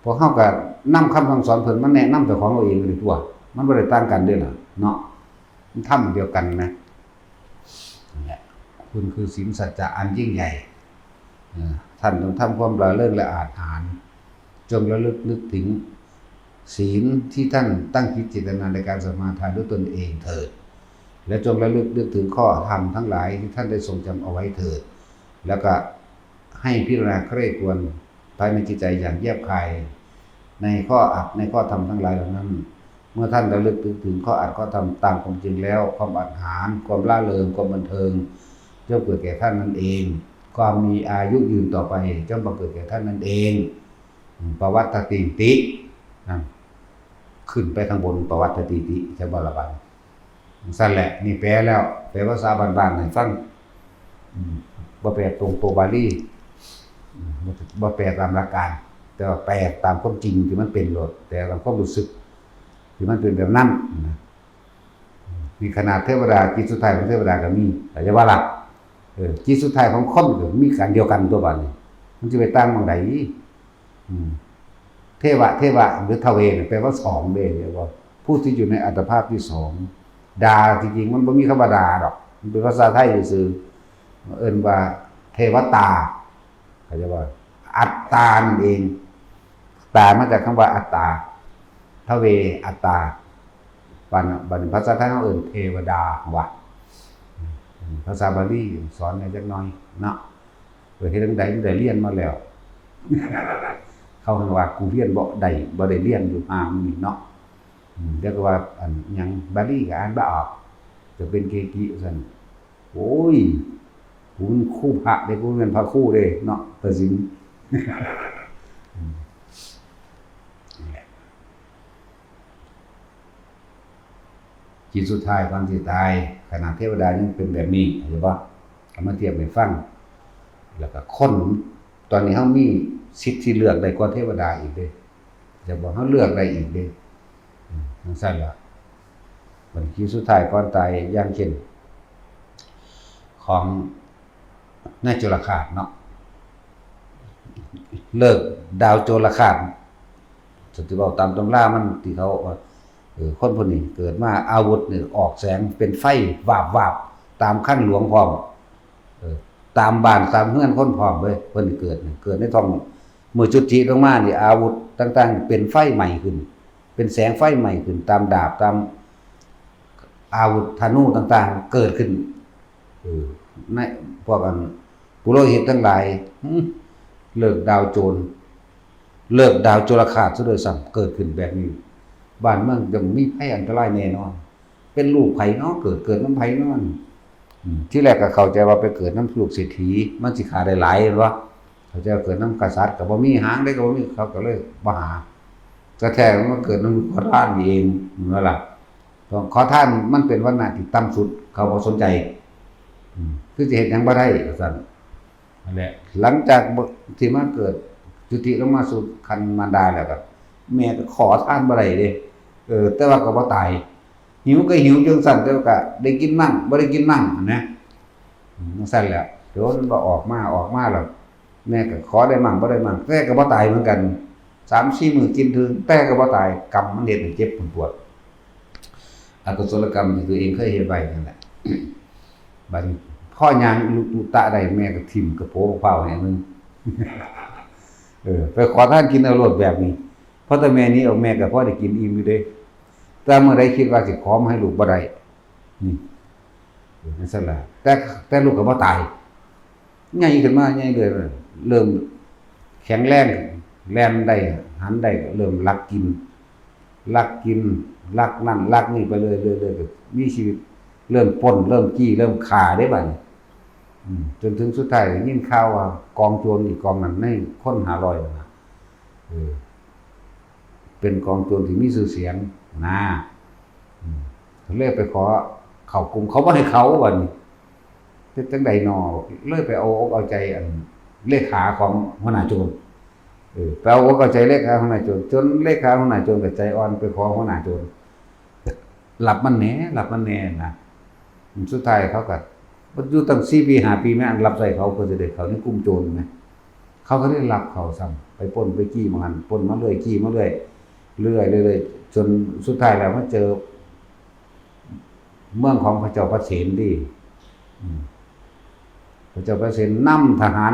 พวกเฮาก็นำคำสั่งสอนเพิ่นมาแนะนำเจ้าของเราเองเลยตัว มันบ่ได้ต่างกันเด้ล่ะเนาะ มันธรรมเดียวกันนะ นั่นแหละ คุณคือศีลสัจจะอันยิ่งใหญ่ เออ ท่านจงทำความร่าเริงและอาจหาญ จงระลึกนึกถึงศีลที่ท่านตั้งจิตเจตนาในการสมาทานด้วยตนเองเถิด และจงระลึกนึกถึงข้อธรรมทั้งหลายที่ท่านได้ทรงจำเอาไว้เถิด แล้วก็ให้พิจารณาใคร่ครวญภายในจิตใจอย่างแยบคาย ในข้ออัดในข้อธรรมทั้งหลายเหล่านั้น เมื่อท่านระลึกนึกถึงข้ออัดข้อธรรมตามความจริงแล้ว ความอาจหาญ ความร่าเริง ความบันเทิง ย่อมเกิดแก่ท่านนั่นเอง ความมีอายุยืนต่อไปย่อมบังเกิดแก่ท่านนั่นเอง อืม ปวัตถติติ นั่น ขึ้นไปข้างบน ปวัตถติติ ใช่บ่ล่ะบัดนี้ ซั่นแหละ นี่แปลแล้ว แปลภาษาบ้านๆให้ฟัง อืม บ่แปลตรงตัวบาลี อืม บ่- บ่แปลตามหลักการ แต่ว่าแปลตามความจริงที่มันเป็นโลด แปลตามความรู้สึกที่มันเป็นแบบนั้นนะ นี่ขนาดเทวดา จิตสุดท้ายของเทวดาก็มี เข้าใจบ่ล่ะ เออ จิตสุดท้ายของคนก็มีการเดียวกันตัวบัดนี้ มันสิไปต่างหม่องใด อืม เทวะ เทวะ หรือทเวเนี่ย แปลว่าสองเด้ เรียกว่าผู้ที่อยู่ในอัตภาพที่สอง ดา จริงๆ มันบ่มีคำว่าดาดอก มันเป็นภาษาไทยซื่อๆ เอิ้นว่าเทวตา เข้าใจบ่ อัตตานั่นเอง ตามาจากคำว่าอัตตา ทเว อัตตา บัดนี้ บัดนี้ภาษาไทยเฮาเอิ้นเทวดาว่ะ อืม ภาษาบาลีสอนแหน่จักหน่อยเนาะ เออ เฮ็ดจั่งใดมันได้เรียนมาแล้ว เขาหันว่ากูเรียนบ่ได้ บ่ได้เรียนอยู่ห้ามื้อนี้เนาะ อืม แล้วก็ว่า อันหยังบาลีก็อ่านบ่ออก ก็เป็นเกกิว่าซั่น โอ้ย กูเป็นครูพระเด้ กูเป็นพระครูเด้เนาะ ตัดสิน อืม ขีดสุดท้ายก่อนสิตาย ขนาดเทวดายังเป็นแบบนี้ เห็นบ่ เอามาเทียบให้ฟัง แล้วก็คน ตอนนี้เฮามีสิทธิ์ที่เลือกได้กว่าเทวดาอีกเด้ จะบอกเฮาเลือกได้อีกเด้ อืม จั่งซั้นล่ะ บัดขีดสุดท้ายก่อนตาย อย่างเช่น ของนายจุลฆาตเนาะ ฤกษ์ดาวจุลฆาต สิเว้าตามตำรามันที่เขาว่า เออ คนผู้นี้เกิดมาอาวุธนี่ออกแสงเป็นไฟวาบๆ ตามคลังหลวงพร้อม เออ ตามบ้านตามเฮือนคนพร้อมเว้ย เพิ่นเกิดนี่ เกิดในท้อง มื้อจุติลงมานี่ อาวุธต่างๆ เป็นไฟไหม้ขึ้น เป็นแสงไฟไหม้ขึ้น ตามดาบ ตามอาวุธธนูต่างๆ เกิดขึ้น เออ ในพวกอันปุโรหิตทั้งหลาย หึ ฤกษ์ดาวโจร ฤกษ์ดาวจุลฆาตซะด้วยซ้ำ เกิดขึ้นแบบนี้ บ้านเมืองจะมีภัยอันตรายแน่นอน เป็นลูกไผเนาะ เกิด เกิดนำไผเนาะ อืม ทีแรกก็เข้าใจว่าไปเกิดนำลูกเศรษฐี มันสิฆ่าได้หลาย แม่นบ่ เข้าใจว่าเกิดนำกษัตริย์ก็บ่มี หางเด้ก็บ่มี เขาก็เลยบ่หา ก็แท้มันมาเกิดนำขอทานนี่เอง แม่นบ่ล่ะ ขอทานมันเป็นวรรณะที่ต่ำสุด เขาบ่สนใจ อืม คือสิเฮ็ดหยังบ่ได้ ว่าซั่น นั่นแหละ หลังจากที่มาเกิดจุติลงมาสู่ครรภ์มารดาแล้วก็ แม่ก็ขอทานบ่ได้เด้ เออ แต่ว่าก็บ่ตาย หิวก็หิวจั่งซั้น แต่ว่าก็ได้กินมั่ง บ่ได้กินมั่งหั้นนะ อืม จั่งซั้นแหละ โดนบ่ออกมา ออกมาแล้ว แม่ก็ขอได้มั่ง บ่ได้มั่ง แต่ก็บ่ตายเหมือนกัน สามสี่มื้อกินเทื่อ แต่ก็บ่ตาย กรรมมันเฮ็ดให้เจ็บปวด อกุศลกรรมที่ตัวเองเคยเฮ็ดไว้นั่นแหละ บัดนี้พ่อย่างอุตุตะได้ แม่ก็ถิ่มกระโปรงเผาให้มึง เออ ไปขอทานกินเอาโลดแบบนี้ เพราะแต่แม่นี้เอา แม่ก็พอได้กินอิ่มอยู่เด้ แต่เมื่อใดคิดว่าสิขอมาให้ลูกบ่ได้ นี่ เออ นั่นซั่นล่ะ แต่ แต่ลูกก็บ่ตาย ใหญ่ขึ้นมาใหญ่เรื่อยๆ เริ่มแข็งแรง แล่นได้ หันได้ เริ่มลักกิน ลักกิน ลักนั่น ลักนี่ไปเรื่อยๆ เรื่อยๆ ก็มีชีวิต เริ่มปล้น เริ่มจี้ เริ่มฆ่าเด้บัดนี้ อืม จนถึงสุดท้ายได้ยินข่าวว่ากองโจรอีกกองนั้นในคนห้าร้อยนั่นน่ะ เออ เป็นกองโจรที่มีชื่อเสียงนะ อืม เลยไปขอเข้ากลุ่ม เขาบ่ให้เข้าบัดนี้ เฮ็ดจั่งใดน้อ เลยไปเอาอกเอาใจอันเลขาของหัวหน้าโจร เออ ไปเอาอกเอาใจเลขาหัวหน้าโจร จนเลขาหัวหน้าโจรก็ใจอ่อนไปขอหัวหน้าโจร รับมันแหน่ รับมันแหน่นะ สุดท้ายเขาก็ อยู่ตั้งสี่ปีห้าปี แม่นรับใช้เขาเพื่อสิได้เข้าในกลุ่มโจรแหม เขาก็เลยรับเขาซ้ำ ไปปล้นไปจี้หม่องหั้น ปล้นมาเรื่อย จี้มาเรื่อย เรื่อย เรื่อย เรื่อย จนสุดท้ายแล้วมาเจอ เมืองของพระเจ้าประเสนติ อืม พระเจ้าประเสนนำทหาร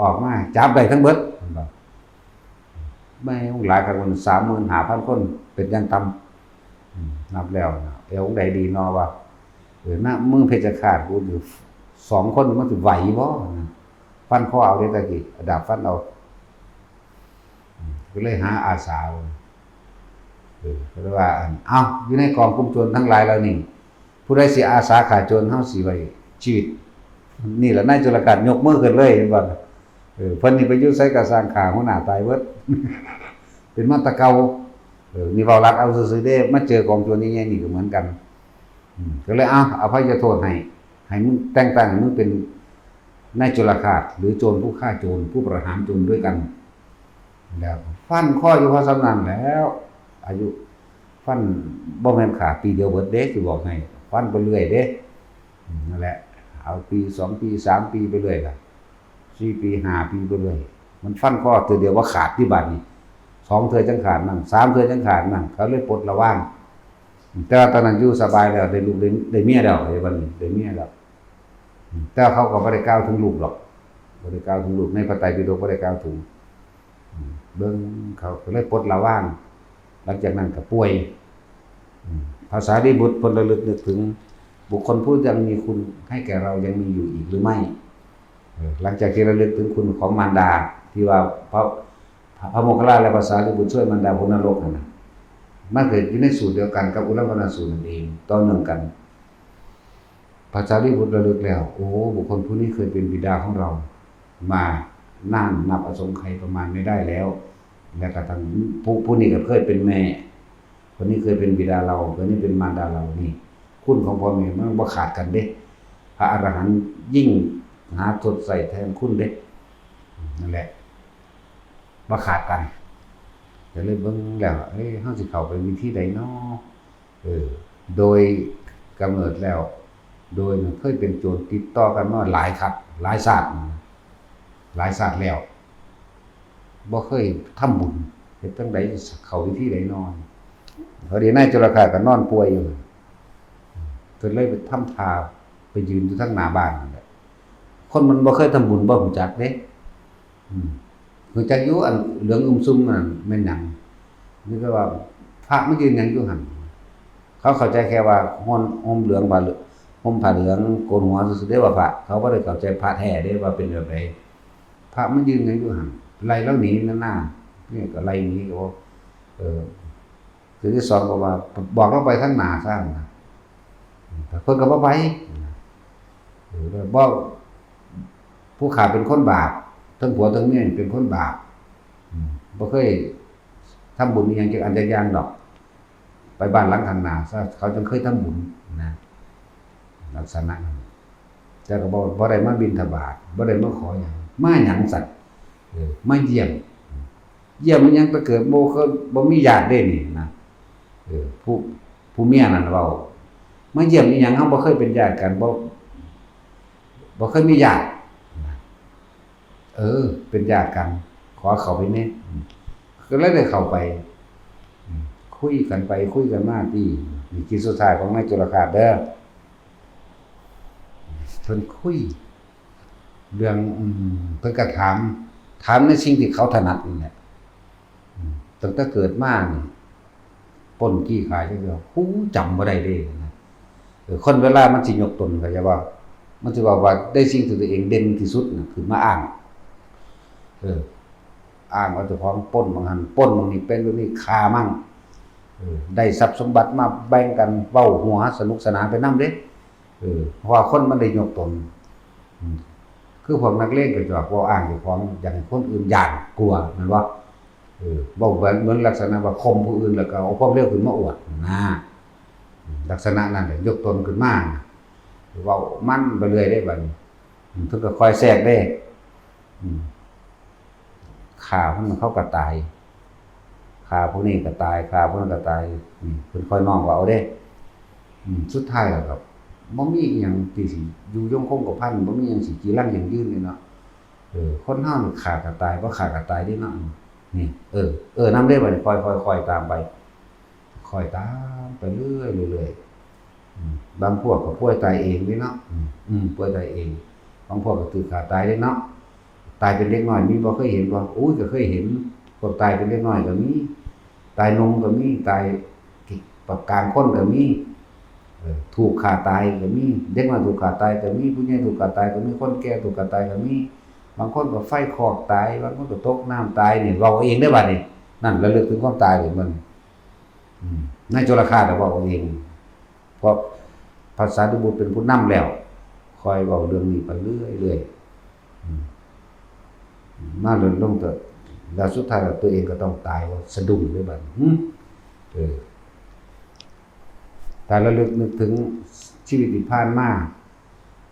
ออกมาจับได้ทั้งเบิด แม่นบ่ แม่นหลายคัก มันสามหมื่นห้าพันคนเป็นอย่างต่ำ อืม นับแล้วนะ เออ องค์ใดดีน้อวะ เออ นะ เมืองเพชฌฆาตกูอยู่สองคนมันสิไหวบ่นะ ฟันคอเอาเด้ตะกี้ ดาบฟันเอา อืม ก็เลยหาอาสา เออ ก็เลยว่า อัน เอ้า อยู่ในกองกลุ่มโจรทั้งหลายเหล่านี้ ผู้ใดสิอาสาฆ่าโจร เฮาสิไว้ชีวิต นี่แหละนายจุลฆาตยกมือขึ้นเลย เห็นบ่ เออ เพิ่นนี่ไปอยู่ไสก็สร้าง ฆ่าหัวหน้าตายเบิด เป็นมาแต่เก่า เออ นี่เว้าหลักเอาซื่อๆเด้ มาเจอกองโจรใหญ่ๆนี่ก็เหมือนกัน อืม ก็เลย เอ้า อภัยโทษให้ ให้มึง แต่งตั้งให้มึงเป็นนายจุลฆาต หรือโจรผู้ฆ่าโจร ผู้ประหารโจรด้วยกัน แล้วฟันคออยู่พอส่ำนั้นแล้ว อายุฟันบ่แม่นขาดปีเดียวเบิดเด้ สิบอกให้ ฟันไปเรื่อยเด้ อืม นั่นแหละ เอาปีสองปีสามปีไปเรื่อยล่ะ สี่ปีห้าปีไปเรื่อย มันฟันคอเทื่อเดียวบ่ขาดที่บัดนี้ สองเทื่อจั่งขาดมั่ง สามเทื่อจั่งขาดมั่ง เขาเลยปลดระวาง แต่ว่าตอนนั้นอยู่สบายแล้ว ได้ลูกได้ ได้เมียแล้ว ไอ้บัดนี้ได้เมียแล้ว อืม แต่ว่าเขาก็บ่ได้กล่าวถึงลูกดอก บ่ได้กล่าวถึงลูก ในพระไตรปิฎกบ่ได้กล่าวถึง อืม เบิ่งเขาก็เลยปลดระวาง หลังจากนั้นก็ป่วย อืม พระสารีบุตรเพิ่นระลึกนึกถึงบุคคลผู้ยังมีคุณให้แก่เรายังมีอยู่อีกหรือไม่ เออ หลังจากที่ระลึกถึงคุณของมารดา ที่ว่าพระพระโมคคัลลานะและพระสารีบุตรช่วยมารดาพ้นนรกนั่นนะมันเกิดอยู่ในสูตรเดียวกันกับอุลัมพนสูตรนั่นเอง ต่อเนื่องกัน พระสารีบุตรระลึกแล้ว โอ้ บุคคลผู้นี้เคยเป็นบิดาของเรา มานานนับอสงไขยประมาณไม่ได้แล้ว และกระทั่งผู้ผู้นี้ก็เคยเป็นแม่ คนนี้เคยเป็นบิดาเรา คนนี้เป็นมารดาเรานี่ คุณของพ่อแม่มันบ่ขาดกันเด้ พระอรหันต์ยิ่งหาทดใส่แทนคุณเด้ นั่นแหละ บ่ขาดกัน ก็เลยเบิ่งแล้ว เอ้ย เฮาสิเข้าไปวิธีใดน้อ เออ โดยกำเนิดแล้ว โดยเคยเป็นโจรติดต่อกันมาหลายคัก หลายชาติ หลายชาติแล้ว บ่เคยทำบุญ เฮ็ดจั่งใดเข้าวิธีใดน้อ พอดีนายจุลคาก็นอนป่วยอยู่ เพิ่นเลยไปทำท่าไปยืนอยู่ทางหน้าบ้านนั่นแหละ คนมันบ่เคยทำบุญบ่รู้จักเด้ อืม รู้จักอยู่อันเหลืองอึมซุมนั่นแม่นหยัง นี่ก็ว่าพระมายืนหยังอยู่หั่น เขาเข้าใจแค่ว่าห่ม ห่มเหลืองผ้าเหลือง ห่มผ้าเหลืองโกนหัวซื่อๆเด้ว่าพระ เขาบ่ได้เข้าใจพระแท้เด้ว่าเป็นแบบใด พระมายืนหยังอยู่หั่น ไล่ลาวหนีนั่นน่ะ นี่ก็ไล่หนีก็บอก เออ คือที่สองก็ว่า บอกลาวไปทางหน้าซะนะ เพิ่นก็บ่ไป เออ บอก ผู้ข้าเป็นคนบาป ทั้งผัวทั้งเมียเป็นคนบาป อืม บ่เคยทำบุญอิหยังจักอันจักอย่างดอก ไปบ้านหลังข้างหน้าซะ เขาจั่งเคยทำบุญนะ ลักษณะนั้น แต่ก็บ่ บ่ได้มาบิณฑบาต บ่ได้มาขอหยัง มาหยังสัตว์ เออ มาเยี่ยม เยี่ยมอิหยัง แต่เกิดบ่เคย บ่มีญาติเด้นี่นะ เออ ผู้ ผู้เมียนั่นเว้า มาเยี่ยมอิหยัง เฮาบ่เคยเป็นญาติกัน บ่ บ่เคยมีญาตินะ เออ เป็นญาติกัน ขอเข้าไปแหน่ อืม ก็เลยได้เข้าไป อืม คุยกันไปคุยกันมาติ นี่คลิปสุดท้ายของนายจุลคาสเด้อ เพิ่นคุย เรื่อง อืม เพิ่นก็ถาม ถามในสิ่งที่เขาถนัดนี่แหละ อืม ตั้งแต่เกิดมานี่ ปล้นจี้ฆ่าจั่งซี้ ฮู้ จำบ่ได้เด้นะ เออ คนเวลามันสิยกตนก็อย่าว่า มันสิว่า ว่าได้สิ่งที่ตัวเองเด่นที่สุดน่ะขึ้นมาอ้าง เออ อ้างว่าเจ้าของปล้นหม่องหั่น ปล้นหม่องนี้ เป็นแบบนี้ ฆ่ามั่ง เออ ได้ทรัพย์สมบัติมาแบ่งกัน เว้าหัวสนุกสนานไปนำเด้ เออ เพราะว่าคนมันได้ยกตน อืม คือพวกนักเลงกระจอก เว้าอ้างเจ้าของ อยากให้คนอื่นย้านกลัว แม่นบ่ เออ เว้าเหมือน เหมือนลักษณะว่าข่มผู้อื่น แล้วก็เอาความเลวขึ้นมาอวดนะ อืม ลักษณะนั้นแหละ ยกตนขึ้นมา เว้ามันไปเรื่อยเด้บัดนี้ อืม เพิ่นก็คอยแทรกเด้ อืม ฆ่าคนนั้นเขาก็ตาย ฆ่าผู้นี้ก็ตาย ฆ่าผู้นั้นก็ตาย อืม เพิ่นคอยน้อมเอาเด้ อืม สุดท้ายแล้วก็บ่มีอิหยังที่สิอยู่ยงคงกระพัน บ่มีอิหยังสิจีรังยั่งยืนเลยเนาะ เออ คนเฮานี่ฆ่าก็ตาย บ่ฆ่าก็ตายเด้เนาะ นี่ เออ เออ นำเด้บัดนี้ ค่อยๆๆตามไป ค่อยตามไปเรื่อยๆเรื่อยๆ อืม บางพวกก็ป่วยตายเองเด้เนาะ อืม อืม ป่วยตายเอง บางพวกก็ถูกฆ่าตายเด้เนาะ ตายเป็นเด็กน้อยมีบ่ เคยเห็นบ่ อุ้ย ก็เคยเห็น พวกตายเป็นเด็กน้อยก็มี ตายหนุ่มก็มี ตายกลางคนก็มี เออ ถูกฆ่าตายก็มี เด็กน้อยถูกฆ่าตายก็มี ผู้ใหญ่ถูกฆ่าตายก็มี คนแก่ถูกฆ่าตายก็มี บางคนก็ไฟคลอกตาย บางคนก็ตกน้ำตาย นี่เว้าเองเด้บัดนี้ นั่นระลึกถึงความตายเลยมัน อืม นายจุลคาสน่ะเว้าเอง เพราะพระสารีบุตรเป็นผู้นำแล้ว คอยเว้าเรื่องนี้ไปเรื่อยๆ อืม มาเรื่อยลงเถอะ แล้วสุดท้ายแล้วตัวเองก็ต้องตาย ว่าสะดุ้งเลยบัดนี้ หึ เออ ถ้าระลึกนึกถึงชีวิตที่ผ่านมา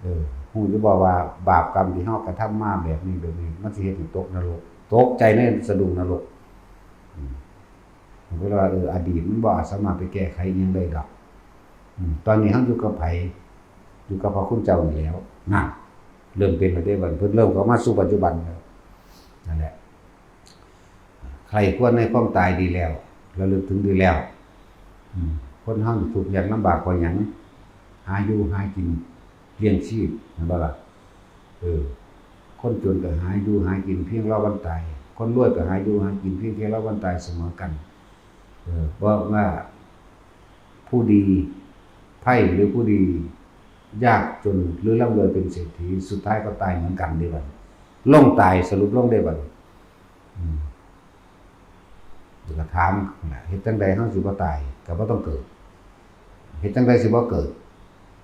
เออ ฮู้อยู่บ่ว่าบาปกรรมที่เฮากระทำมาแบบนี้ แบบนี้ มันสิเฮ็ดให้ตกนรก ตกใจในสะดุ้งนรก อืม ผมก็เลยว่า เออ อดีตมันบ่อาจสามารถไปแก้ไขอิหยังได้ดอก อืม ตอนนี้เฮาอยู่กับไผ อยู่กับพระคุณเจ้านี่แหล้ว นั่น เริ่มเป็นแล้วเด้บัดนี้ เพิ่นเริ่มเข้ามาสู่ปัจจุบันแล้ว นั่นแหละ ใคร่ครวญในความตายดีแล้ว ระลึกถึงดีแล้ว อืม คนเฮานี่ทุกข์ยากลำบากเพราะหยัง หาอยู่หากินเลี้ยงชีพ แม่นบ่ล่ะ เออ คนจนก็หาอยู่หากินเพียงรอวันตาย คนรวยก็หาอยู่หากินเพียงแค่รอวันตายเสมอกัน เออ เพราะว่าผู้ดีไพร่หรือผู้ดียากจนหรือร่ำรวยเป็นเศรษฐี สุดท้ายก็ตายเหมือนกันเด้บัดนี้ ลงตาย สรุปลงเด้บัดนี้ อืมแล้วก็ถามนะ เฮ็ดจั่งใดเฮาสิบ่ตาย ก็บ่ต้องเกิด เฮ็ดจั่งใดสิบ่เกิด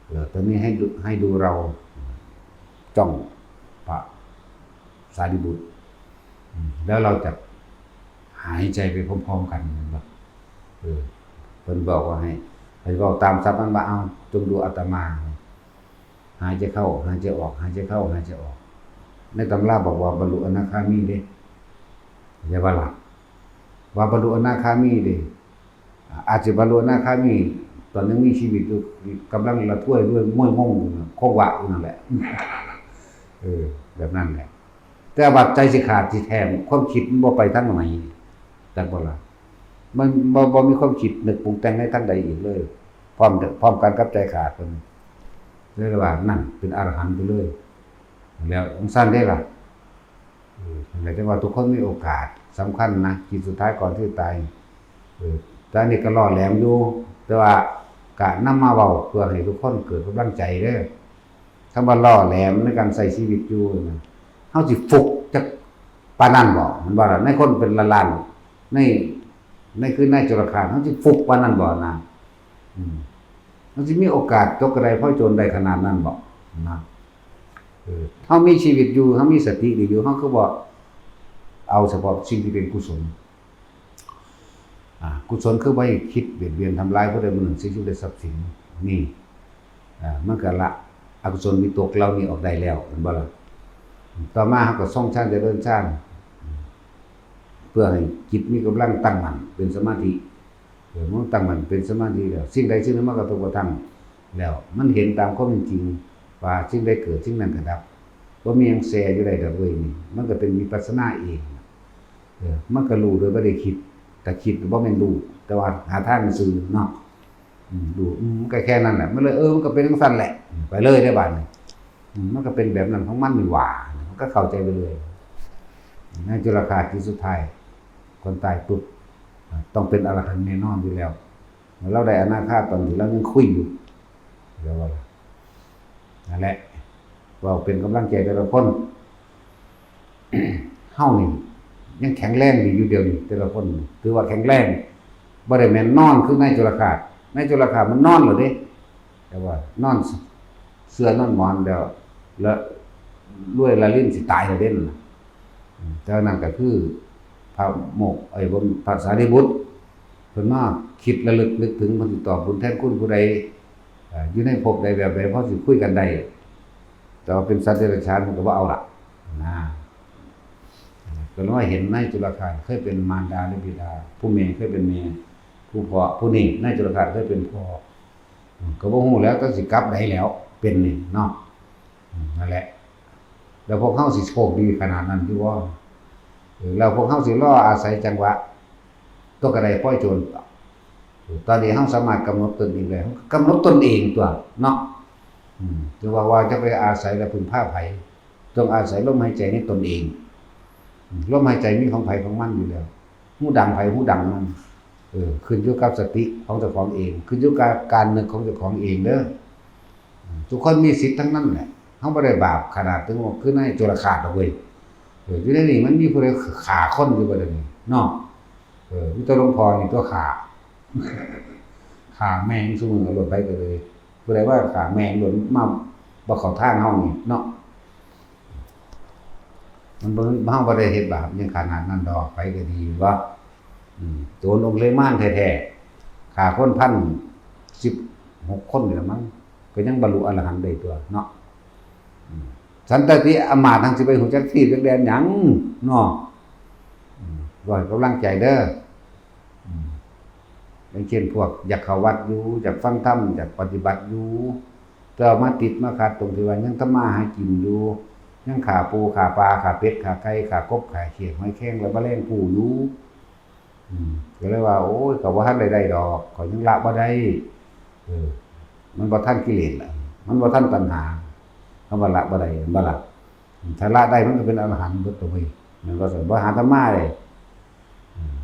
เออ ตอนนี้ให้ดู ให้ดูเรา จ้องพระสารีบุตร อืม แล้วเราจะหายใจไปพร้อมๆกัน เห็นบ่ เออ เพิ่นบอกว่าให้ ให้เว้าตามศัพท์มันว่า เอา จงดูอาตมา หายใจเข้า หายใจออก หายใจเข้า หายใจออก ในตำราบอกว่าบรรลุอนาคามีเด้ อย่าว่าหลับ ว่าบรรลุอนาคามีเด้ อาจจะบรรลุอนาคามี ตอนยังมีชีวิตอยู่ กำลังละถ้วยด้วยมวยมงอยู่นะ คงว่าอยู่นั่นแหละ เออ แบบนั้นแหละ แต่ว่าใจสิขาดสิแทง ความคิดมันบ่ไปทางไหน จักบ่ล่ะ มันบ่ บ่มีความคิดนึกปรุงแต่งในทางใดอีกเลย พร้อม พร้อมกันกับใจขาดเพิ่น เรียกว่านั่นเป็นอรหันต์ไปเลย แล้วจั่งซั่นเด้ล่ะ เออ นั่นแหละจั่งว่าทุกคนมีโอกาสสำคัญนะ ขีดสุดท้ายก่อนที่จะตาย เออ แต่อันนี้ก็ล่อแหลมอยู่ แต่ว่ากะนำมาเว้าเพื่อให้ทุกคนเกิดกำลังใจเด้อ คำว่าล่อแหลมในการใช้ชีวิตอยู่นะ เฮาสิฟุกจักปานนั้นบ่ มันว่าล่ะ ในคนเป็นล้านๆ ใน ในคืนนายจุลคาน เฮาสิฟุกปานนั้นบ่นะ อืม มันสิมีโอกาสตกกระไดพลอยโจรได้ขนาดนั้นบ่นะ เออ เฮามีชีวิตอยู่ เฮามีสติดีอยู่ เฮาคือบ่เอาเฉพาะสิ่งที่เป็นกุศล อ่า กุศลคือบ่ให้คิดเบียดเบียนทำร้ายผู้ใดผู้หนึ่ง เสียชีวิตและทรัพย์สิน นี่ อ่า มันก็ละอกุศลวิตกเหล่านี้ออกได้แล้ว แม่นบ่ล่ะ ต่อมาเฮาก็ทรงฌานเจริญฌาน เพื่อให้จิตมีกำลังตั้งมั่นเป็นสมาธิ เออ มันตั้งมั่นเป็นสมาธิแล้ว สิ่งใดสิ่งหนึ่งมันกระทบกระทั่งแล้ว มันเห็นตามความเป็นจริงว่าสิ่งใดเกิดสิ่งนั้นก็ดับ บ่มีหยังแซ่อยู่ได้ดอกเว้ยนี่ มันก็เป็นวิปัสสนาเอง เออ มันก็รู้โดยบ่ได้คิด แต่คิดก็บ่แม่นรู้ แต่ว่าหาทางซื่อเนาะ อืม รู้ อืม มันก็แค่นั้นแหละ มันเลย เออ มันก็เป็นจั่งซั่นแหละ อืม ไปเลยได้บาดนี้ อืม มันก็เป็นแบบนั้นของมันนี่หว่า มันก็เข้าใจไปเลย ในจุลคาที่สุดท้าย คนตายปุ๊บ อ่ะ ต้องเป็นอรหันต์แน่นอนอยู่แล้ว เราได้อนาคาตอนที่เรายังคุยอยู่ เดี๋ยวว่าล่ะ นั่นแหละ เว้าเป็นกำลังใจแต่ละคน เฮานี่ยังแข็งแรงดีอยู่เดี๋ยวนี้ แต่ละคนนี่ถือว่าแข็งแรง บ่ได้แม่นนอนคือนายจุลคาด นายจุลคาดมันนอนแล้วเด้ แต่ว่านอนเสื่อนอนหมอนแล้ว แล้วรวยละลิ้นสิตายแล้วเด้นั่นน่ะ อืม แต่ว่านั่นก็คือพระโมกข์ เอ้ย บ่ พระสารีบุตร เพิ่นมาคิดระลึกนึกถึง เพิ่นสิตอบบุญแทนคุณผู้ใด เอ่อ อยู่ในภพใดแบบใด พอสิคุยกันได้ แต่ว่าเป็นสัตว์เดรัจฉาน เพิ่นก็บ่เอาละ นะ ก็เลยว่าเห็นนายจุลคาดเคยเป็นมารดาหรือบิดา ผู้แม่เคยเป็นแม่ ผู้พ่อ ผู้นี้ นายจุลคาดเคยเป็นพ่อ อืม ก็บ่ฮู้แล้ว แต่สิกลับใดแล้ว เป็นนี่เนาะ อืม นั่นแหละ แล้วพวกเฮาสิโชคดีขนาดนั้นอยู่บ่ เออ แล้วพวกเฮาสิรออาศัยจังหวะ ตกกระไดพลอยโจร ตอนนี้เฮาสามารถกำหนดตนเองได้ เฮากำหนดตนเองตั๊วเนาะ อืม จั่งว่า ว่าจะไปอาศัยและพึ่งพาไผ ต้องอาศัยลมหายใจในตนเอง อืม ลมหายใจมีของไผของมันอยู่แล้ว ฮูดังไผฮูดังมัน เออ ขึ้นอยู่กับสติของเจ้าของเอง ขึ้นอยู่กับการนึกของเจ้าของเองเด้อ อืม ทุกคนมีสิทธิ์ทั้งนั้นแหละ เฮาบ่ได้บาปขนาดถึงว่าคือนายจุลคาดดอกเว้ย เออ อยู่ในนี่มันมีผู้ใดฆ่าคนอยู่บ่เดี๋ยวนี้เนาะ เออ มีแต่หลวงพ่อนี่ตั๊วฆ่า ฆ่าแม่งซุมื้อเอาโลด ไผก็เลย ผู้ใดว่าฆ่าแม่งโลด มาบ่เข้าทางเฮานี่เนาะ มันบ่ เฮาบ่ได้เฮ็ดบาปหยังขนาดนั้นดอก ไผก็ดีว่า อืม โจรองค์เลมานแท้ๆ ฆ่าคนพันสิบหกคนนี่ล่ะมั้ง ก็ยังบรรลุอรหันต์ได้ตั๊วเนาะ อืม สันตติอำมาตย์ทั้งสิไปฮู้จักทีบจักแดนหยังเนาะ อืม ว่าให้กำลังใจเด้อ อืม อย่างเช่นพวกอยากเข้าวัดอยู่ อยากฟังธรรม อยากปฏิบัติอยู่ แต่ว่ามาติดมาขัดตรงที่ว่ายังทำมาหากินอยู่ ยังฆ่าปูฆ่าปลา ฆ่าเป็ดฆ่าไก่ ฆ่ากบฆ่าเขียดหอยแครงและแมลงภู่อยู่ อืม ก็เลยว่า โอ้ย ก็บ่ทันได้ได้ดอก ข้อยยังละบ่ได้ เออ มันบ่ทันกิเลสล่ะ มันบ่ทันตัณหา คำว่าละบ่ได้ แม่นบ่ล่ะ ถ้าละได้มันก็เป็นอรหันต์เบิดตัวเว้ย แม่นบ่ซั่น บ่หาธรรมะเลย อืม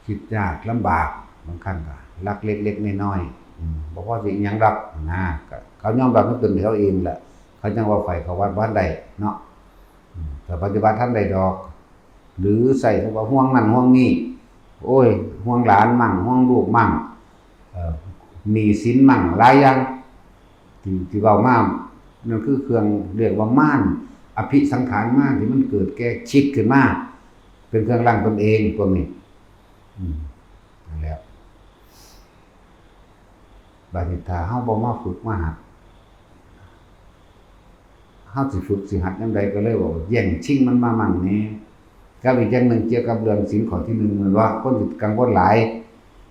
คิดยากลำบาก บางครั้งก็ลักเล็กๆน้อยๆ อืม บ่พอสิอิหยังดอกนะ ก็เขายอมรับในตนเขาเองแหละ เขาจั่งว่าข้อยเข้าวัดบ่ทันได้เนาะ อืม แต่ปฏิบัติทันได้ดอก หรือใส่คำว่าห่วงนั่นห่วงนี่ โอ้ย ห่วงหลานมั่ง ห่วงลูกมั่ง เอ่อ หนี้สินมั่ง หลายอย่าง ที่ ที่เว้ามา นั่นคือเครื่องเรียกว่ามาร อภิสังขารมารที่มันเกิดแก่คิดขึ้นมา เป็นเครื่องรั้งตนเองพวกนี้ อืม นั่นแหละ บาดนี้ถ้าเฮาบ่มาฝึกมาหัด เฮาสิฝึกสิหัดยามใดก็เลยบอกว่าแย่งชิงมันมามั่งแหน่ กับอีกอย่างหนึ่งเกี่ยวกับเรื่องศีลข้อที่หนึ่ง แม่นบ่ คนสิกังวลหลาย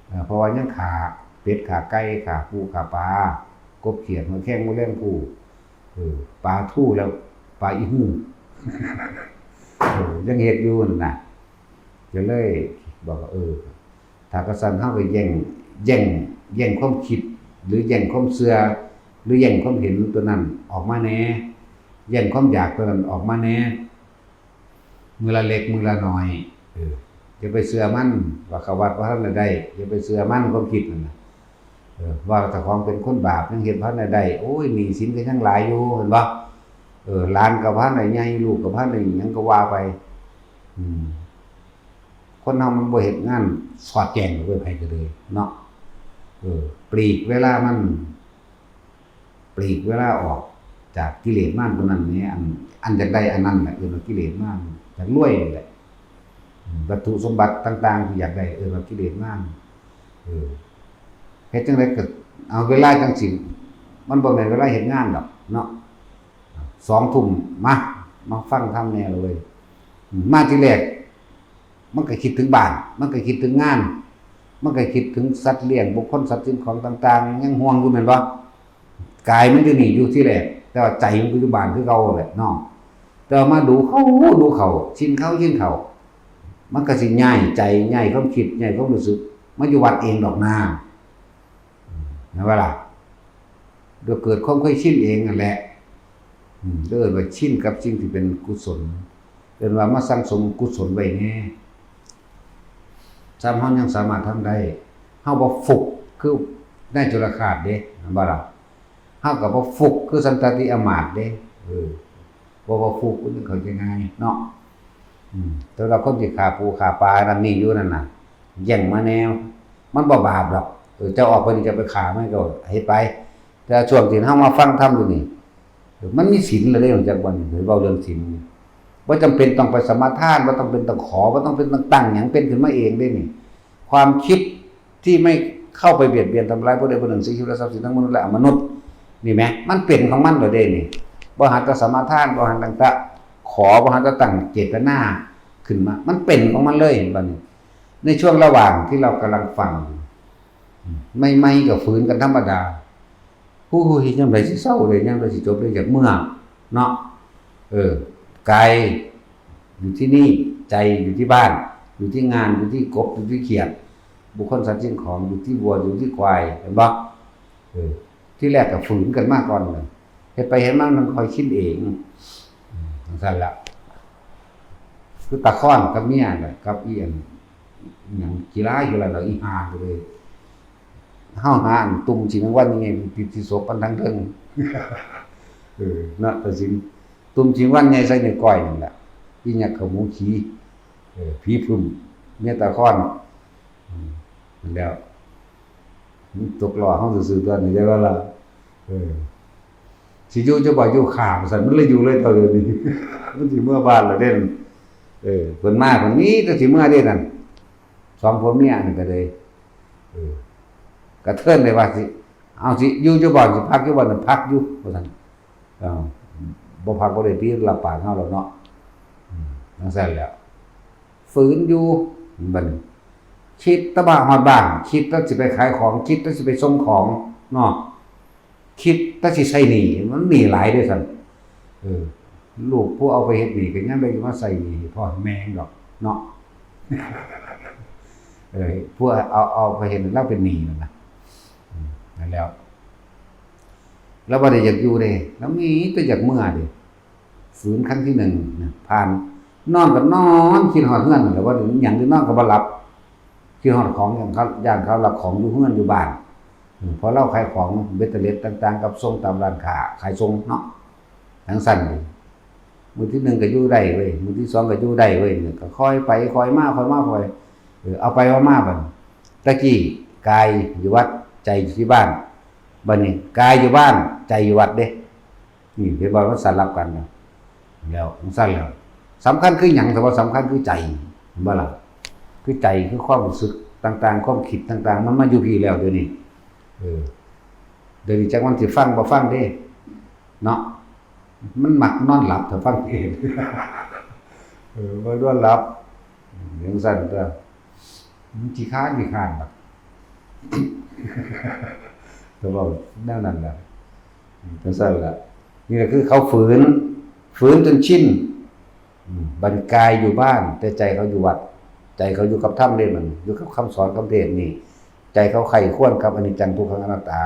เอ่อ เพราะว่ายังฆ่าเป็ดฆ่าไก่ฆ่าปูฆ่าปลา กบเขียดหอยแครงแมลงภู่ เออ ปลาทู่แล้วปลาอีหื้อ เออ ยังเฮ็ดอยู่นั่นน่ะ ก็เลยบอกว่า เออ ถ้าจั่งซั้นเฮาก็แย่ง แย่ง แย่งความคิด หรือแย่งความเชื่อ หรือแย่งความเห็นตัวนั้นออกมาแหน่ แย่งความอยากตัวนั้นออกมาแหน่ มื้อละเล็กมื้อละน้อย เออ อย่าไปเชื่อมัน ว่าเข้าวัดบ่ทันได้ อย่าไปเชื่อมัน ความคิดนั่นน่ะ เออ ว่าเจ้าของเป็นคนบาป ยังเฮ็ดบ่ทันได้ โอ้ย หนี้สินก็ยังหลายอยู่ แม่นบ่ เออ หลานก็บ่ทันได้ใหญ่ ลูกก็บ่ทันได้หยังก็ว่าไป อืม คนเฮามันบ่เฮ็ดงานสอดแจ้งเว้ย ไผก็เลยเนาะ เออ ปลีกเวลามัน ปลีกเวลาออกจากกิเลสมารตัวนั้นนี่ อัน อันอยากได้อันนั้นแหละ เอิ้นว่ากิเลสมาร อยากรวยนี่แหละ อืม วัตถุสมบัติต่างๆที่อยากได้ เอิ้นว่ากิเลสมาร เออ เฮ็ดจั่งใดก็เอาเวลาจั่งซี้ มันบ่แม่นเวลาเฮ็ดงานดอกเนาะ สองทุ่ม มา มาฟังธรรมแหน่เลย อืม มาทีแรก มันก็คิดถึงบ้าน มันก็คิดถึงงาน มันก็คิดถึงสัตว์เลี้ยง บุคคล ทรัพย์สินของต่างๆ ยังห่วงอยู่แม่นบ่ กายมันอยู่นี่อยู่ทีแรก แต่ว่าใจมันก็อยู่บ้านคือเก่าแหละเนาะ แต่ว่ามาดูเขา ดูเขา ชินเขา ชินเขา มันก็สิย้ายใจ ย้ายความคิด ย้ายความรู้สึก มาอยู่วัดเองดอกนา แม่นบ่ล่ะ โดยเกิดความเคยชินเองนั่นแหละ อืม เอิ้นว่าชินกับสิ่งที่เป็นกุศล เอิ้นว่ามาสั่งสมกุศลไว้แหน่ ซ้ำเฮายังสามารถทำได้ เฮาบ่ฟุกคือนายจุลฆาสเด้ แม่นบ่ล่ะ เฮาก็บ่ฟุกคือสันตติอำมาตย์เด้ เออ บ่ว่าฟุกมันเข้าใจง่ายเนาะ อืม แต่ว่าคนที่ฆ่าปูฆ่าปลานั่นนี่อยู่นั่นน่ะ แย่งมาแหน่ มันบ่บาปดอก เออ เจ้าออกไปนี่จะไปฆ่ามันก็เฮ็ดไป แต่ช่วงที่เฮามาฟังธรรมอยู่นี่ เออ มันมีศีลแล้วเด้ จักวันนี้เว้าเรื่องศีลนี่ บ่จำเป็นต้องไปสมาทาน บ่ต้องเป็นต้องขอ บ่ต้องเป็นต้องตั้งหยัง เป็นขึ้นมาเองเด้นี่ ความคิดที่ไม่เข้าไปเบียดเบียนทำร้ายผู้ใดผู้หนึ่ง เสียชีวิตและทรัพย์สินทั้งมนุษย์และอมนุษย์ นี่แหม มันเป็นของมันแล้วเด้นี่ บ่หันแต่สมาทาน บ่หันแต่ขอ บ่หันแต่ตั้งเจตนาขึ้นมา มันเป็นของมันเลยบัดนี้ ในช่วงระหว่างที่เรากำลังฟัง ใหม่ๆก็ฝืนกันธรรมดา ฮู้ ฮู้ ยามใดสิเซาเด้ ยามใดสิจบเด้ อยากเมือเนาะ เออ กายอยู่ที่นี่ ใจอยู่ที่บ้าน อยู่ที่งาน อยู่ที่กบ อยู่ที่เขียด บุคคล สัตว์ สิ่งของ อยู่ที่วัว อยู่ที่ควาย เห็นบ่ เออ ทีแรกก็ฝืนกันมาก่อนเลย เฮ็ดไปเฮ็ดมามันค่อยชินเอง อืม จั่งซั้นล่ะ คือตาค้อนกับเมียน่ะ กับอีอัน อิหยัง กีฬาอยู่แล้วล่ะ อีห่าก็เลย เฮาหาอันตุ่มขี้แมงวันนี่ไง ติดที่ศพมันทั้งเทิง เออ เนาะ ตัดสิน ตุ่มขี้แมงวันใหญ่ใส่นิ้วก้อยนั่นแหละ อีหยัง เขาหมูขี้ เออ ผีผึ้ม เมียตาค้อน อืม นั่นแหล้ว มันตกล้อเฮาซื่อๆ ตัวนี้ ได้ว่าล่ะ เออ สิอยู่จะบ่อยู่ข้า ซั่น มันเลยอยู่เลย เท่าเดี๋ยวนี้ มันสิเมือบ้านแล้วเด้ เออ เพิ่นมา เพิ่นมีแต่สิเมือเด้นั่น สองผัวเมียนั่นก็เลย เออ กระเทินเลยว่าสิ เอาสิอยู่จะบ่ สิพักอยู่บ่ นั่นพักอยู่ ว่าซั่น เอ้า บ่พักบ่ได้ติ รับปากเฮาแล้วเนาะ อืม จั่งซั้นแหล้ว ฝืนอยู่ บัดนี้ คิดแต่ว่าฮอดบ้าน คิดแต่สิไปขายของ คิดแต่สิไปส่งของเนาะ คิดแต่สิใช้หนี้ มันหนี้หลายเด้ซั่น เออ ลูกผู้เอาไปเฮ็ดหนี้ก็ยังได้มาใช้หนี้ให้พ่อให้แม่ดอกเนาะ เออ ผู้เอา เอาไปเฮ็ด ลาวเป็นหนี้นั่นน่ะ อืม นั่นแหล้ว ลาวบ่ได้อยากอยู่เด้ ลาวมีแต่อยากเมือเด้ ฝืนครั้งที่หนึ่งนะ ผ่าน นอนก็นอนคิดฮอดเฮือนนั่นแหละ ว่าหยัง หรือนอนก็บ่หลับ คิดฮอดของ ย่านเขา ย่านเขาลักของอยู่เฮือนอยู่บ้าน อืม เพราะลาวขายของเบตเตอร์เล็ดต่างๆ กับส่งตามร้านค้า ขายส่งเนาะ จั่งซั้นเด้ มื้อที่หนึ่งก็อยู่ได้เว้ย มื้อที่สองก็อยู่ได้เว้ย เนี่ยก็ค่อยไปค่อยมาค่อยมาค่อย เออ เอาไปเอามาบัดนี้ ตะกี้กายอยู่วัด ใจอยู่ที่บ้าน บัดนี้กายอยู่บ้าน ใจอยู่วัดเด้ นี่เห็นบ่ มันสลับกันนะ แล้วจั่งซั้นแล้ว สำคัญคือหยัง แต่ว่าสำคัญคือใจ เห็นบ่ล่ะ คือใจ คือความรู้สึกต่างๆ ความคิดต่างๆ มันมาอยู่พี้แล้วเดี๋ยวนี้ เออ เดี๋ยวนี้จักมันสิฟังบ่ฟังเด้ เนาะ มันมักนอนหลับถ้าฟังเทศน์ เออ มันนอนหลับ จั่งซั้นตัว มันขี้คร้านขี้คร้านดอก ก็เว้าแนวนั้นล่ะ จั่งซั้นล่ะ นี่ก็คือเขาฝืน ฝืนจนชิน อืม บัดนี้กายอยู่บ้าน แต่ใจเขาอยู่วัด ใจเขาอยู่กับธรรมเด้ มันอยู่กับคำสอนคำเทศน์นี่ ใจเขาใคร่ครวญกับอนิจจังทุกขังอนัตตา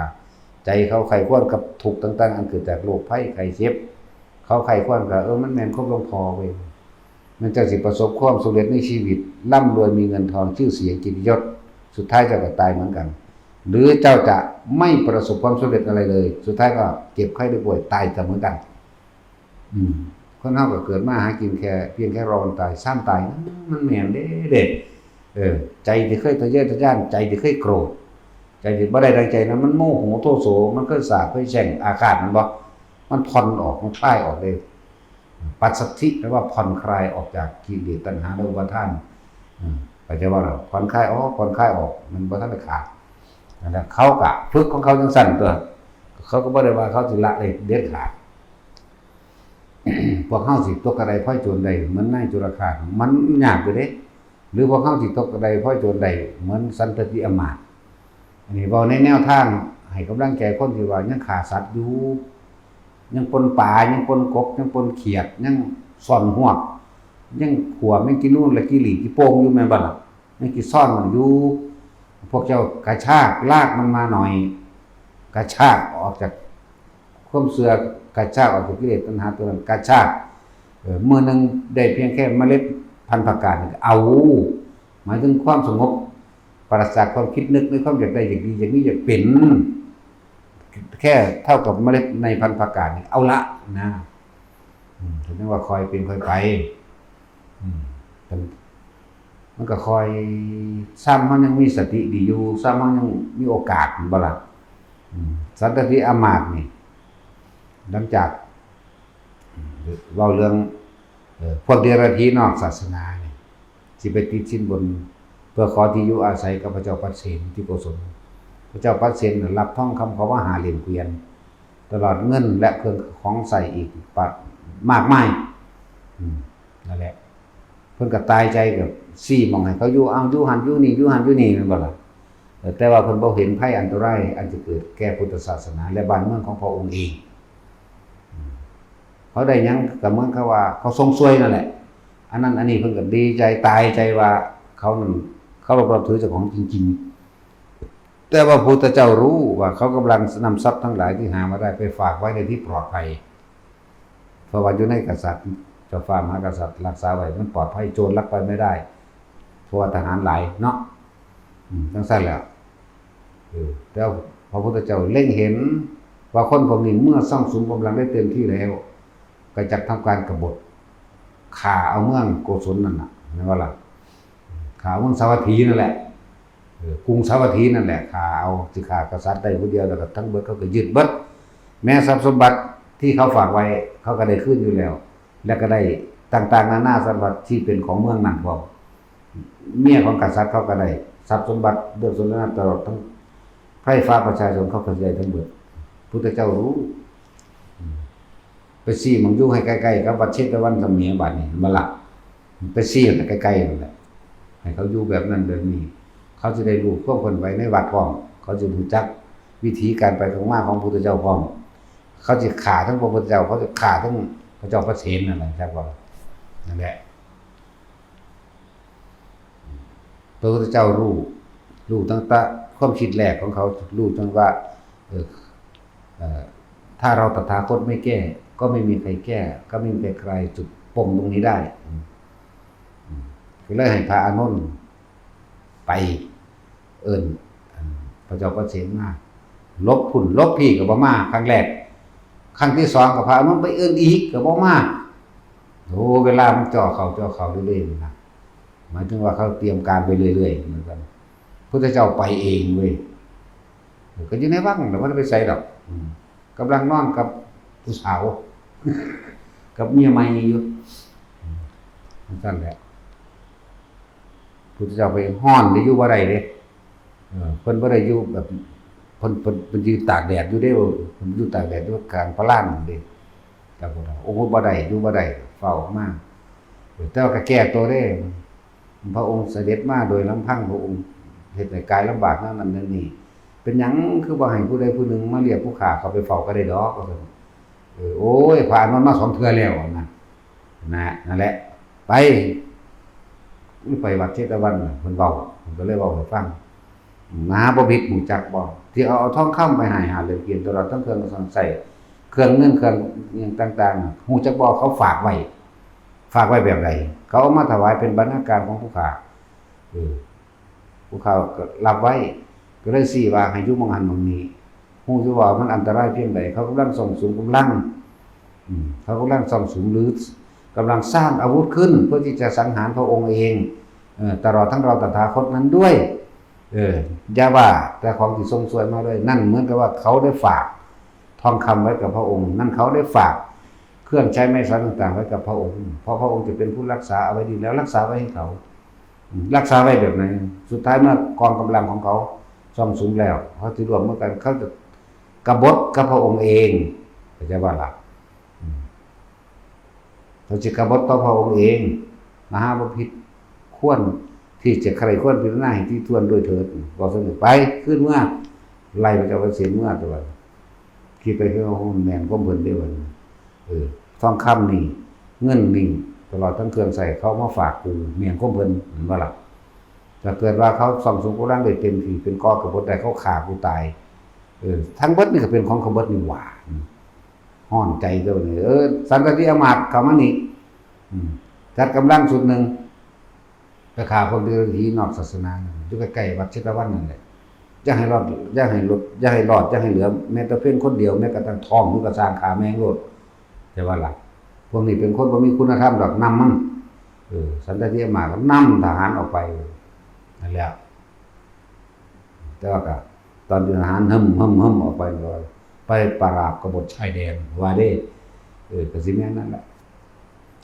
ใจเขาใคร่ครวญกับทุกข์ต่างๆ อันเกิดจากโรคภัยไข้เจ็บ เขาใคร่ครวญกับ เออ มันแม่นความหลวงพ่อเว้ย มันจั่งสิประสบความสำเร็จในชีวิต ร่ำรวยมีเงินทอง ชื่อเสียงเกียรติยศ สุดท้ายเจ้าก็ตายเหมือนกัน หรือเจ้าจะไม่ประสบความสำเร็จอะไรเลย สุดท้ายก็เจ็บไข้ได้ป่วยตายก็เหมือนกัน อืม คนเฮาก็เกิดมาหากินแค่เพียงแค่รอวันตาย ซ้ำตายนะ มันแม่นเด้ เด้ เออ ใจที่เคยทะเยอทะยาน ใจที่เคยโกรธ ใจที่บ่ได้ดังใจนั้น มันโมโหโทโส มันเคยสาบเคยแช่งอาฆาต มันบ่ มันผ่อนออก มันคลายออกเลย ปัสสัทธิแปลว่าผ่อนคลายออกจากกิเลสตัณหาและอุปาทาน อืม เข้าใจบ่ล่ะ ผ่อนคลายออก ผ่อนคลายออก มันบ่ทันได้ขาด นั่นแหละ เขาก็ฝึกของเขาจั่งซั้นตัว เขาก็บ่ได้ว่าเขาสิละได้เด็ดขาด พวกเฮาสิตกกระไดพลอยโจรได้เหมือนนายจุลฆาต มันยากอยู่เด้ หรือพวกเฮาสิตกกระไดพลอยโจรได้เหมือนสันตติอำมาตย์ อันนี้เว้าในแนวทางให้กำลังใจคนที่ว่ายังฆ่าสัตว์อยู่ ยังปล้นปลา ยังปล้นกบ ยังปล้นเขียด ยังซ่อนฮวก ยังขั่วแมงกินูนและกิหลีขี้โป่งอยู่แม่นบ่ล่ะ ยังกิซ่อนมันอยู่ พวกเจ้ากระชากลากมันมาหน่อย กระชากออกจากความเชื่อ กระชากออกจากกิเลสตัณหาตัวนั้น กระชาก เออ มื้อหนึ่งได้เพียงแค่เมล็ดพันธุ์ผักกาดนี่ก็เอา หมายถึงความสงบ ปราศจากความคิดนึกในความอยากได้อยากดีอยากมีอยากเป็น แค่เท่ากับเมล็ดในพันธุ์ผักกาดนี่เอาละนะ อืม ถึงว่าค่อยเป็นค่อยไป อืม มันก็ค่อย ซ้ำเฮายังมีสติดีอยู่ ซ้ำเฮายังมีโอกาส แม่นบ่ล่ะ อืม สันตติอำมาตย์นี่ หลังจาก อืม เว้าเรื่อง เอ่อ พวกเดรัจฉีนอกศาสนานี่ สิไปติดสินบน เพื่อขอที่อยู่อาศัยกับพระเจ้าปัดเสนที่โกศล พระเจ้าปัดเสนน่ะรับทองคำเขามาห้าเหรียญเกวียน ตลอดเงินและเครื่องของใช้อีกปะ มากมาย อืม นั่นแหละ เพิ่นก็ตายใจกับซี่หม่องให้เขาอยู่ เอาอยู่หั่นอยู่นี่ อยู่หั่นอยู่นี่ แม่นบ่ล่ะ เออ แต่ว่าเพิ่นบ่เห็นภัยอันตรายอันจะเกิดแก่พุทธศาสนาและบ้านเมืองของพระองค์เอง อืม เขาได้หยังก็เหมือนกับว่าเขาส่งซวยนั่นแหละ อันนั้นอันนี้เพิ่นก็ดีใจตายใจว่าเขานั่นเคารพนับถือเจ้าของจริงๆ แต่ว่าพระพุทธเจ้ารู้ว่าเขากำลังนำทรัพย์ทั้งหลายที่หามาได้ไปฝากไว้ในที่ปลอดภัย เพราะว่าอยู่ในกษัตริย์ เจ้าฟ้ามหากษัตริย์รักษาไว้ มันปลอดภัย โจรลักไปไม่ได้ เพราะว่าทหารหลายเนาะ อืม จั่งซั้นแหละ เออ แต่พระพุทธเจ้าเล็งเห็นว่าคนพวกนี้เมื่อซ่องสุมกำลังได้เต็มที่แล้ว ก็จักทำการกบฏ ฆ่าเอาเมืองโกศลนั่นน่ะ แม่นบ่ล่ะ ฆ่าเมืองสาวัตถีนั่นแหละ เออ กรุงสาวัตถีนั่นแหละ ฆ่าเอา สิฆ่ากษัตริย์ได้ผู้เดียว แล้วก็ทั้งเบิดเขาก็ยึดเบิด แม้ทรัพย์สมบัติที่เขาฝากไว้ เขาก็ได้คืนอยู่แล้ว และก็ได้ต่างๆ นานาสารพัดที่เป็นของเมืองนั้นพร้อม เมียของกษัตริย์เขาก็ได้ ทรัพย์สมบัติเรื่องสนทนาตลอดทั้งไพร่ฟ้าประชาชนเขาก็ได้ทั้งเบิด พุทธเจ้ารู้ อืม ไปซี่หม่องอยู่ให้ใกล้ๆ กับวัดเชตวันสเมบัดนี้ เห็นบ่ล่ะ ไปซี่ให้ใกล้ๆ นั่นแหละ ให้เขาอยู่แบบนั้นแบบนี้ เขาจะได้รู้ความเคลื่อนไหวในวัดพร้อม เขาจะรู้จักวิธีการไปของมาของพุทธเจ้าพร้อม เขาจะฆ่าทั้งพระพุทธเจ้า เขาจะฆ่าทั้งพระเจ้าประเสนนั่นแหละ จักว่า นั่นแหละ พระพุทธเจ้ารู้ รู้ตั้งแต่ความคิดแรกของเขา รู้ตั้งว่า เออ เอ่อ ถ้าเราตถาคตไม่แก้ ก็ไม่มีใครแก้ ก็ไม่มีใครคลายจุดปมตรงนี้ได้ อืม อืม ก็เลยให้พระอานนท์ไปเอิ้น อัน พระเจ้าประเสนมา หลบพุ้นหลบพี้ก็บ่มา ครั้งแรก ครั้งที่สองก็พระอานนท์ไปเอิ้นอีกก็บ่มา โอ้ เวลามันจ่อเข้าจ่อเข้าเรื่อยๆนะ หมายถึงว่าเขาเตรียมการไปเรื่อยๆเหมือนกัน พุทธเจ้าไปเองเว้ย ก็อยู่ในวังแต่ว่าไปใส่ดอก อืม กำลังนอนกับผู้สาว กับเมียใหม่อยู่ อืม นั่นแหละ พุทธเจ้าไปฮ้อนได้อยู่บ่ได้เด้ เออ เพิ่นบ่ได้อยู่แบบ เพิ่น เพิ่น เพิ่นยืนตากแดดอยู่เด้ เพิ่นอยู่ตากแดดอยู่กลางพระลานเด้ แต่พุทธองค์บ่ได้ อยู่บ่ได้ ฟ้าวออกมา แต่ว่าก็แก้ตัวเด้ พระองค์เสด็จมาโดยลำพัง พระองค์เฮ็ดให้กายลำบากนั่นนั่นนี่ เป็นหยังคือบ่ให้ผู้ใดผู้หนึ่งมาเรียกผู้ข้าเข้าไปเฝ้าก็ได้ดอก ว่าซั่น เออ โอ้ย พระอานนท์มาสองเทื่อแล้วนะ นะ นั่นแหละ ไป ไปวัดเชตวันน่ะ เพิ่นเว้า เพิ่นก็เลยเว้าให้ฟัง มหาบพิตรฮู้จักบ่ ที่เอา เอาทองคำไปให้ห้าเหรียญเกียรติ ตลอดทั้งเครื่องเครื่องใช้ เครื่องเงินเครื่องหยังต่างๆ ฮู้จักบ่ เขาฝากไว้ ฝากไว้แบบใด เขาเอามาถวายเป็นบรรณาการของผู้ข้า เออ ผู้ข้าก็รับไว้ ก็เลยซี้ว่าให้อยู่หม่องหั้นหม่องนี้ ฮู้อยู่ว่ามันอันตรายเพียงใด เขากำลังซ่องสุมกำลัง อืม เขากำลังซ่องสุมหรือกำลังสร้างอาวุธขึ้น เพื่อที่จะสังหารพระองค์เอง เอ่อ ตลอดทั้งเราตถาคตนั้นด้วย เออ อย่าว่าแต่ของที่ส่งสวยมาเลย นั่นเหมือนกับว่าเขาได้ฝากทองคำไว้กับพระองค์ นั่นเขาได้ฝากเครื่องใช้ไม้สอยต่างๆไว้กับพระองค์ เพราะพระองค์จะเป็นผู้รักษาเอาไว้ดีแล้ว รักษาไว้ให้เขา อืม รักษาไว้แบบไหน สุดท้ายเมื่อกองกำลังของเขาซ่องสุมแล้ว เขาสิร่วมมือกัน เขาจะกบฏกับพระองค์เอง เข้าใจบ่ล่ะ อืม เขาจะกบฏต่อพระองค์เอง มหาบพิตรควรที่จะใคร่ควรพิจารณาให้ถี่ถ้วนด้วยเถิด บอกเสมอไป ขึ้นเมื่อ ไล่พระเจ้าประเสนเมื่อตัว คิดไปคือว่า โอ้ แม่นความเพิ่นเด้อบัดนี้ เออ ทองคำนี่ เงินนี่ ตลอดทั้งเครื่องใช้ เขามาฝากกู แม่นความเพิ่น เห็นบ่ล่ะ ถ้าเกิดว่าเขาซ่องสุมกำลังได้เต็มที่ เป็นก่อกบฏได้ เขาฆ่ากูตาย เออ ทั้งเบิดนี่ก็เป็นของกบฏนี่หว่า อืม ฮ้อนใจตัวนี้ เออ สันตติอำมาตย์เข้ามานี่ อืม จัดกำลังชุดหนึ่ง ไปฆ่าพวกเดรัจฉีนอกศาสนา อยู่ใกล้ๆวัดเชตวันนั่นแหละ อย่าให้รอด อย่าให้หลุด อย่าให้รอด อย่าให้เหลือ แม้แต่เพียงคนเดียว แม้กระทั่งท้องมันก็สร้างฆ่าแม่งโลด แต่ว่าล่ะ พวกนี้เป็นคนบ่มีคุณธรรมดอก นำมัน เออ สันตติอำมาตย์ก็นำทหารออกไป นั่นแหละ แต่ว่าก็ตอนที่ทหารหึ่มหึ่มหึ่มออกไปก็ไปปราบกบฏชายแดน ว่าเด้ เออ ก็สิแม่นนั่นแหละ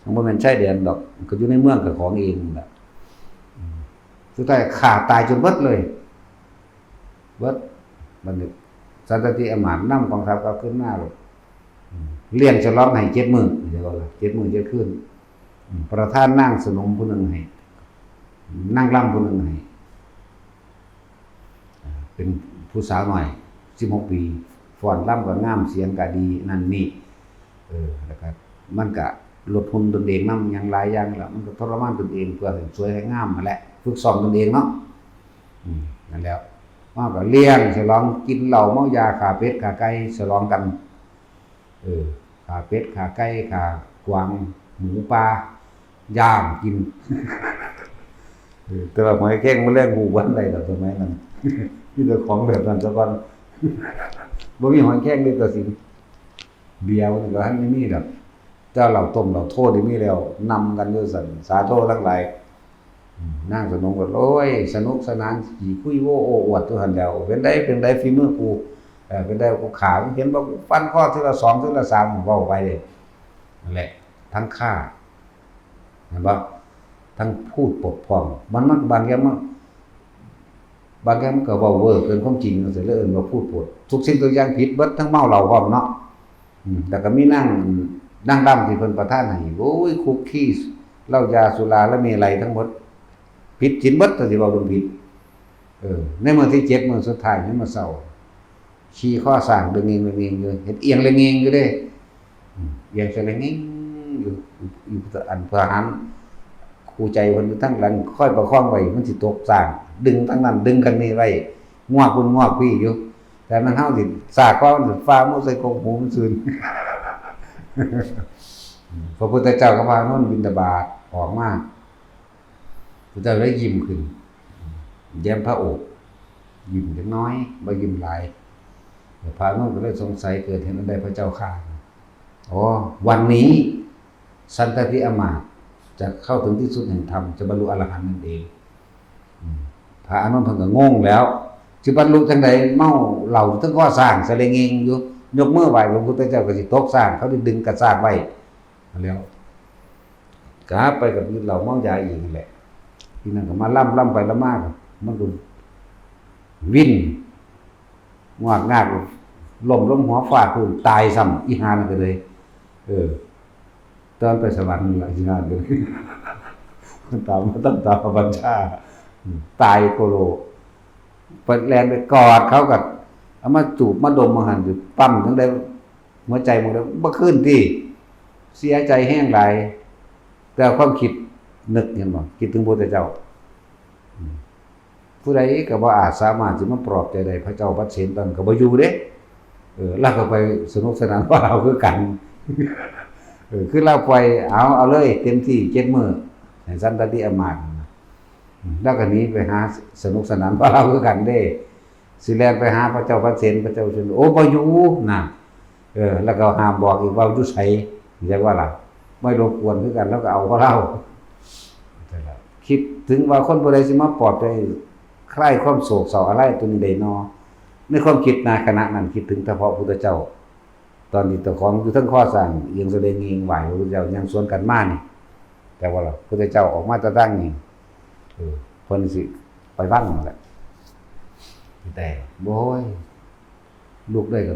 มันบ่แม่นชายแดนดอก ก็อยู่ในเมืองกับของเองนั่นแหละ อืม สุดท้ายฆ่าตายจนเบิดเลย เบิด บัดนี้สันตติอำมาตย์นำกองทัพกลับขึ้นมาเลย อืม เลี้ยงฉลองให้เจ็ดมื้อ เดี๋ยวก่อนล่ะ เจ็ดมื้อเจ็ดคืน อืม ประทานนางสนมผู้หนึ่งให้ นางรำผู้หนึ่งให้ อ่า เป็นผู้สาวน้อย สิบหกปี ฟ้อนรำก็งาม เสียงก็ดี นั่นนี่ เออ แล้วก็มันก็ลดหุ่นตนเองนำ หยังหลายอย่าง แล้วมันก็ทรมานตนเองเพื่อให้สวยให้งามนั่นแหละ ฝึกซ้อมตนเองเนาะ อืม นั่นแหล้ว มาก็เลี้ยงฉลอง กินเหล้าเมายา ฆ่าเป็ดฆ่าไก่ฉลองกัน เออ ฆ่าเป็ดฆ่าไก่ ฆ่ากวาง หมูป่า ย่างกิน เออ แต่ว่าหอยแครงมื้อแลงฮู้บ่ทันได้ดอกสมัยนั้น มีแต่ของแบบนั้นซะก่อน บ่มีหอยแครงเด้อตาสิง เบียร์มันก็ทันได้มีดอก แต่เหล้าต้มเหล้าโทนี่มีแล้ว นำกันอยู่ซั่น สาโททั้งหลาย อืม นางสนมก็ โอ้ย สนุกสนาน ขี้คุยโว้โอ้อวดอยู่หั่นแหล้ว เป็นได เป็นไดฝีมือกู เออ เป็นไดกูฆ่า เห็นบ่ กูฟันคอเทื่อละสอง เทื่อละสาม เว้าไปเด้ นั่นแหละ ทั้งฆ่า เห็นบ่ ทั้งพูดปดผ่อง มัน มันบางอย่างมัน บางอย่างมันก็เว้าเวอร์เกินความจริงจังซี้ แล้วเอิ้นว่าพูดปด ทุกสิ่งทุกอย่างผิดเบิด ทั้งเมาเหล้าพร้อมเนาะ อืม แล้วก็มีนาง นางรำที่เพิ่นประทานให้ โอ้ย คุกคี เหล้ายาสุราและเมรัยทั้งหมด ผิดศีลเบิด ถ้าสิเว้าเรื่องผิด เออ ในมื้อที่เจ็ด มื้อสุดท้าย ในมื้อเช้า ขี่คอช้างเดินเงงเดินเงงอยู่ เฮ็ดเอียงเดินเงงอยู่เด้ อืม เอียงใส่เดินเงงอยู่ อยู่ อันทหารคู่ใจเพิ่นอยู่ทางหลังคอยประคองไว้ มันสิตกช้าง ดึงทางนั้นดึงทางนี้ไว้ งวกพุ่นงวกพี้อยู่ แต่มันเฮาสิสากคอมันสิฟ้ามันใส่กกหูมันซื่น พระพุทธเจ้ากับพระอานนท์บิณฑบาตออกมา พระเจ้าได้ยิ้มขึ้น แย้มพระโอษฐ์ ยิ้มเล็กน้อย บ่ยิ้มหลาย พระอานนท์ก็เลยสงสัย เกิดเหตุอันใดพระเจ้าข้า อ๋อ วันนี้ สันตติอมาตย์ จะเข้าถึงที่สุดแห่งธรรม จะบรรลุอรหันต์นั่นเอง อืม พระอานนท์เพิ่นก็งงแล้ว สิบรรลุจังใด เมาเหล้าอยู่เทิงคอช้าง สะเลงเงงอยู่ ยกมือไหว้พระพุทธเจ้าก็สิตกช้าง เขาได้ดึงกระชากไว้ แล้ว กลับไปก็กินเหล้าเมายาอีกนั่นแหละ ทีนั้นก็มาลำ ลำไปลำมา มันก็วิ่น งวากงาก ล้มลงหัวฟาดพื้น ตายซ้ำ อีห่านั่นก็เลย เออ ตอนไปสวรรค์นั่นล่ะ อีห่านั่นก็เลย ตามมาตั้งตาบัญชา ตายโคโล ไปแล่นไปกอดเขาก็เอามาจูบมาดม ว่าหั่น สิปั๊มจั่งใด หัวใจมันเลยบ่คืนติ เสียใจแฮงหลาย แต่ความคิดนึก เห็นบ่ คิดถึงพระพุทธเจ้า อืม ผู้ใดก็บ่อาจสามารถสิมาปลอบใจได้ พระเจ้าปเสนตอนนั้นก็บ่อยู่เด้ เออ ลาวก็ไปสนุกสนานกว่าลาวคือกัน เออ คือลาวปล่อย เอา เอาเลย เต็มที่เจ็ดมื้อ ให้สันตติอมาตย์นะ อืม ลาวก็หนีไปหาสนุกสนานกว่าลาวคือกันเด้ สิแล่นไปหาพระเจ้าปเสน พระเจ้าปเสน โอ้ บ่อยู่นะ เออ แล้วก็ห้ามบอกอีกว่าอยู่ไส จั่งว่าล่ะ ไม่รบกวนคือกัน แล้วก็เอาของลาว คิดถึงว่าคนผู้ใดสิมาปลอบใจ คลายความโศกเศร้าอาลัยตัวนี้ได้นอ ในความคิดนะ ขณะนั้นคิดถึงเฉพาะพุทธเจ้า ตอนที่เจ้าของอยู่เทิงคอช้าง เอียงสะเลงเงงไหว้พระพุทธเจ้า ย่างสวนกันมานี่ แต่ว่าล่ะ พุทธเจ้าออกมาแต่ทางนี้ เออ เพิ่นสิไปวังนั่นแหละ แต่ โอ้ย ลุกได้ก็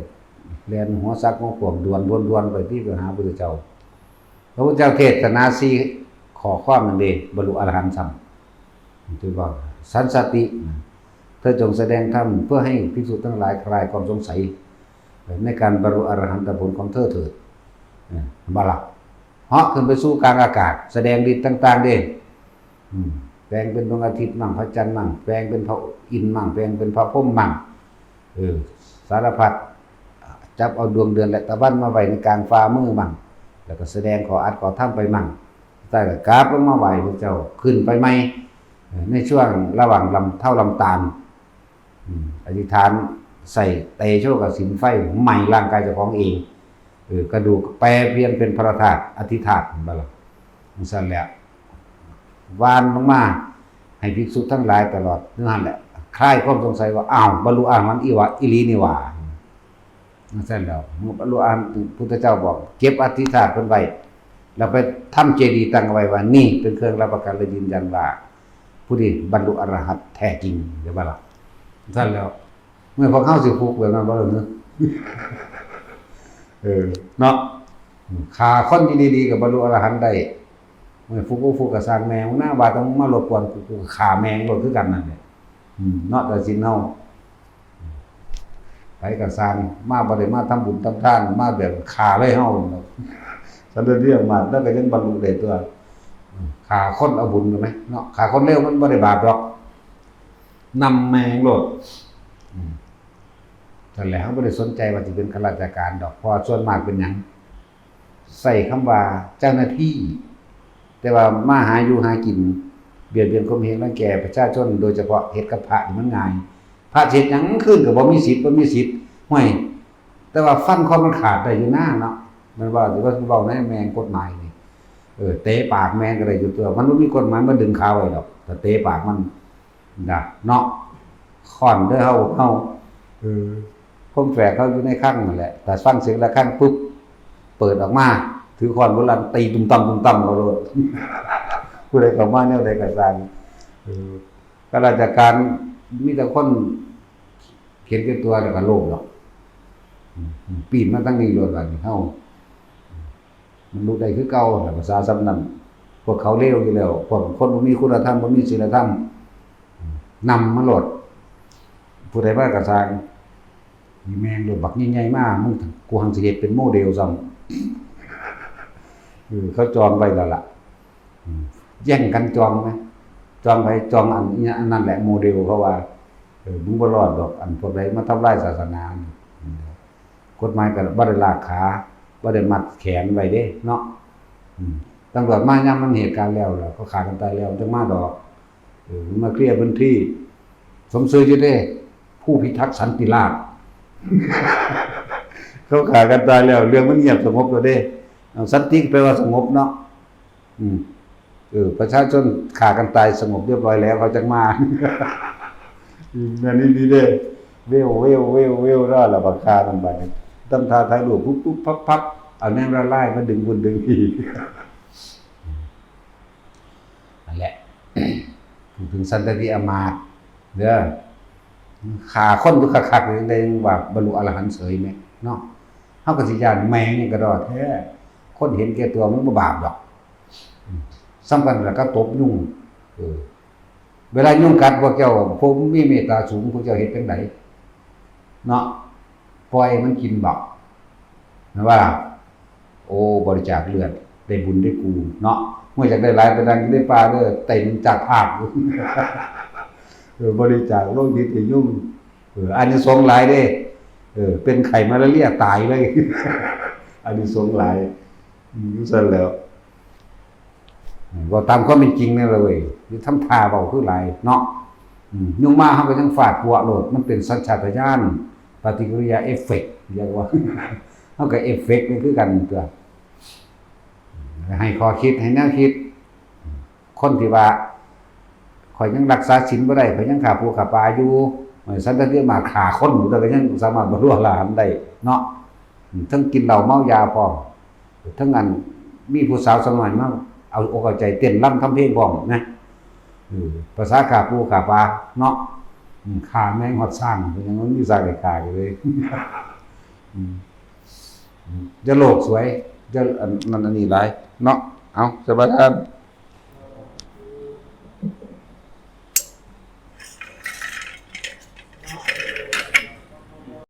แล่นหัวสักหัวขวม ด่วนด่วนด่วนไปที่ไปหาพระพุทธเจ้า พระพุทธเจ้าเทศนาสี่ข้อความนั่นเด้ บรรลุอรหันต์ซ้ำ ถือว่า สันตติ เธอจงแสดงธรรมเพื่อให้ภิกษุทั้งหลายคลายความสงสัยในการบรรลุอรหันตผลของเธอเถิด เห็นบ่ล่ะ เหาะขึ้นไปสู่กลางอากาศ แสดงฤทธิ์ต่างๆ เด้ อืม แปลงเป็นดวงอาทิตย์มั่ง พระจันทร์มั่ง แปลงเป็นพระอินทร์มั่ง แปลงเป็นพระพรหมมั่ง เออ สารพัด จับเอาดวงเดือนและตะวันมาไว้ในกลางฝ่ามือมั่ง แล้วก็แสดงข้ออัดข้อธรรมไปมั่ง แต่ก็กราบลงมาไหว้พระเจ้า ขึ้นไปใหม่ เออ ในช่วงระหว่างลำเท้าลำตาล อืม อธิษฐานใส่เตโชกสิณไฟไหม้ร่างกายเจ้าของเอง เออ กระดูกแปรเปลี่ยนเป็นพระธาตุอธิธาตุ เห็นบ่ล่ะ จั่งซั่นแหละ วานลงมาให้ภิกษุทั้งหลายตลอดนั่นแหละ คลายความสงสัยว่า อ้าว บรรลุอรหันต์อีหว่า อีหลีนี่หว่า จั่งซั่นแล้ว เมื่อบรรลุอรหันต์ พุทธเจ้าบอก เก็บอธิธาตุเพิ่นไว้ แล้วไปทำเจดีย์ตั้งเอาไว้ว่า นี่เป็นเครื่องรับประกันและยืนยันว่า ผู้นี้บรรลุอรหันต์แท้จริง เห็นบ่ล่ะ จั่งซั่นแล้ว เมื่อพวกเฮาสิฟุกแบบนั้นบ่ล่ะเนอะ เออ เนาะ ฆ่าคนอยู่ดีๆ ก็บรรลุอรหันต์ได้ เมื่อฟุกบ่ฟุกก็ซ่างแม่งนะ ว่าต้องมารบกวนกู กูก็ฆ่าแม่งโลดคือกันนั่นแหละ อืม เนาะ ตัดสินเฮา ไผก็ซ่าง มาบ่ได้มาทำบุญทำทาน มาแบบฆ่าเลยเฮา สันตติอมาตย์ แล้วก็ยังบรรลุได้ตัว ฆ่าคนเอาบุญอยู่ไหม เนาะ ฆ่าคนเลวมันบ่ได้บาปดอก นำแม่งโลด อืม นั่นแหละ เฮาบ่ได้สนใจว่าสิเป็นข้าราชการดอก เพราะว่าส่วนมากเป็นหยัง ใช้คำว่าเจ้าหน้าที่ แต่ว่ามาหาอยู่หากิน เบียดเบียนข่มเหงรังแกประชาชน โดยเฉพาะเฮ็ดกับพระนี่มันง่าย พระสิเฮ็ดหยังคืนก็บ่มีสิทธิ์ บ่มีสิทธิ์ ห้วย แต่ว่าฟันคอมันขาดได้อยู่นะเนาะ มันว่า หรือว่าเว้าในแม่งกฎหมายนี่ เออ เตะปากแม่งก็ได้อยู่ตัว มันบ่มีกฎหมายมาดึงขาไว้ดอก ถ้าเตะปากมัน นะ เนาะ ค้อนเด้อเฮา เฮา เออ ความแฝกเขาอยู่ในคลังนั่นแหละ แต่ฟังเสียงระฆังปุ๊บ เปิดออกมา ถือค้อนโบราณตีตุ้มตั้มตุ้มตั้มเอาโลด ผู้ใดเข้ามาแนวใดก็ซ่าง เออ ข้าราชการมีแต่คนเห็นแก่ตัวแล้วก็โลภดอก อืม ปีนมาทางนี้โลด บัดนี้เฮา มันรู้ได้คือเก่า ภาษาส่ำนั้น พวกเขาเลวอยู่แล้ว พวกคนบ่มีคุณธรรม บ่มีศีลธรรม นำมาโลด ผู้ใดมาก็ซ่าง มีแม่งโลด บักใหญ่ๆ มา มึง กูหังสิเฮ็ดเป็นโมเดลซ้ำ เออ เขาจองไว้แล้วล่ะ อืม แย่งกันจองไหม จองไผจองอันนี้ อันนั้นแหละโมเดลเขาว่า เออ มึงบ่รอดดอก อันพวกใดมาทำลายศาสนานี่ อืม กฎหมายก็บ่ได้ลากขา บ่ได้มัดแขนไว้เด้เนาะ อืม ตำรวจมายามมันเหตุการณ์แล้วล่ะ เขาฆ่ากันตายแล้วจั่งมาดอก เออ มันมาเคลียร์พื้นที่ สมชื่ออยู่เด้ ผู้พิทักษ์สันติราษฎร์ เขาฆ่ากันตายแล้ว เรื่องมันเงียบสงบแล้วเด้ เอา สันติแปลว่าสงบเนาะ อืม เออ ประชาชนฆ่ากันตายสงบเรียบร้อยแล้ว เขาจังมา อืม อันนี้ดีเด้ เวล เวล เวล เวล แล้วล่ะ บักฆ่ามันบาดนี้ ทำท่าถ่ายรูป ปุ๊บปุ๊บปั๊บปั๊บ เอาแนวละลายมาดึงบุญดึงอีก นั่นแหละ พูดถึงสันตติอำมาตย์เด้อ ฆ่าคนอยู่คักๆ นี่ได้ว่าบรรลุอรหันต์เสยไหมเนาะ เฮาก็สิย้านแม่งนี่กระดอแท้ คนเห็นแก่ตัวมันบ่บาปดอก สำคัญแล้วก็ตบยุง เออ เวลายุงกัดพวกเจ้า พวกมีเมตตาสูง พวกเจ้าเฮ็ดจั่งใดเนาะ ปล่อยมันกินบ่ แม่นบ่ล่ะ โอ้ บริจาคเลือด ได้บุญได้กูเนาะ เมื่ออยากได้หลายไปนั่งอยู่ในป่าเด้อ เต็มจากภาค เออ บริจาคโลหิตให้ยุง เออ อานิสงส์หลายเด้ เออ เป็นไข้มาลาเรียตายเลย อานิสงส์หลาย อืม ซั่นแหล้ว อืม เว้าตามความเป็นจริงนี่แหละเว้ย อย่าทำท่าเว้าคือหลายเนาะ อืม ยุงมาเฮาก็ยังฟาดปัวโลด มันเป็นสัญชาตญาณ ปฏิกิริยาเอฟเฟกต์ เรียกว่า เฮาก็เอฟเฟกต์นี่คือกันตั๊ว ให้ข้อคิด ให้แนวคิด คนที่ว่า ข้อยยังรักษาศีลบ่ได้ ข้อยยังฆ่าปูฆ่าปลาอยู่ เออ สันตติมาฆ่าคนอยู่ แต่ก็ยังสามารถบรรลุอรหันต์ได้เนาะ อืม ทั้งกินเหล้าเมายาพร้อม ทั้งอันมีผู้สาวสมัยมาเอาอกเอาใจเต้นรำทำเพลงพร้อมนะ เออ ภาษาฆ่าปูฆ่าปลาเนาะ อืม ฆ่าแมงฮอดช้าง เป็นหยังมันมีซากให้ฆ่าอยู่เลย อืม อย่าโลกสวย อย่าอันนั้นอันนี้หลายเนาะ เอา สบายท่าน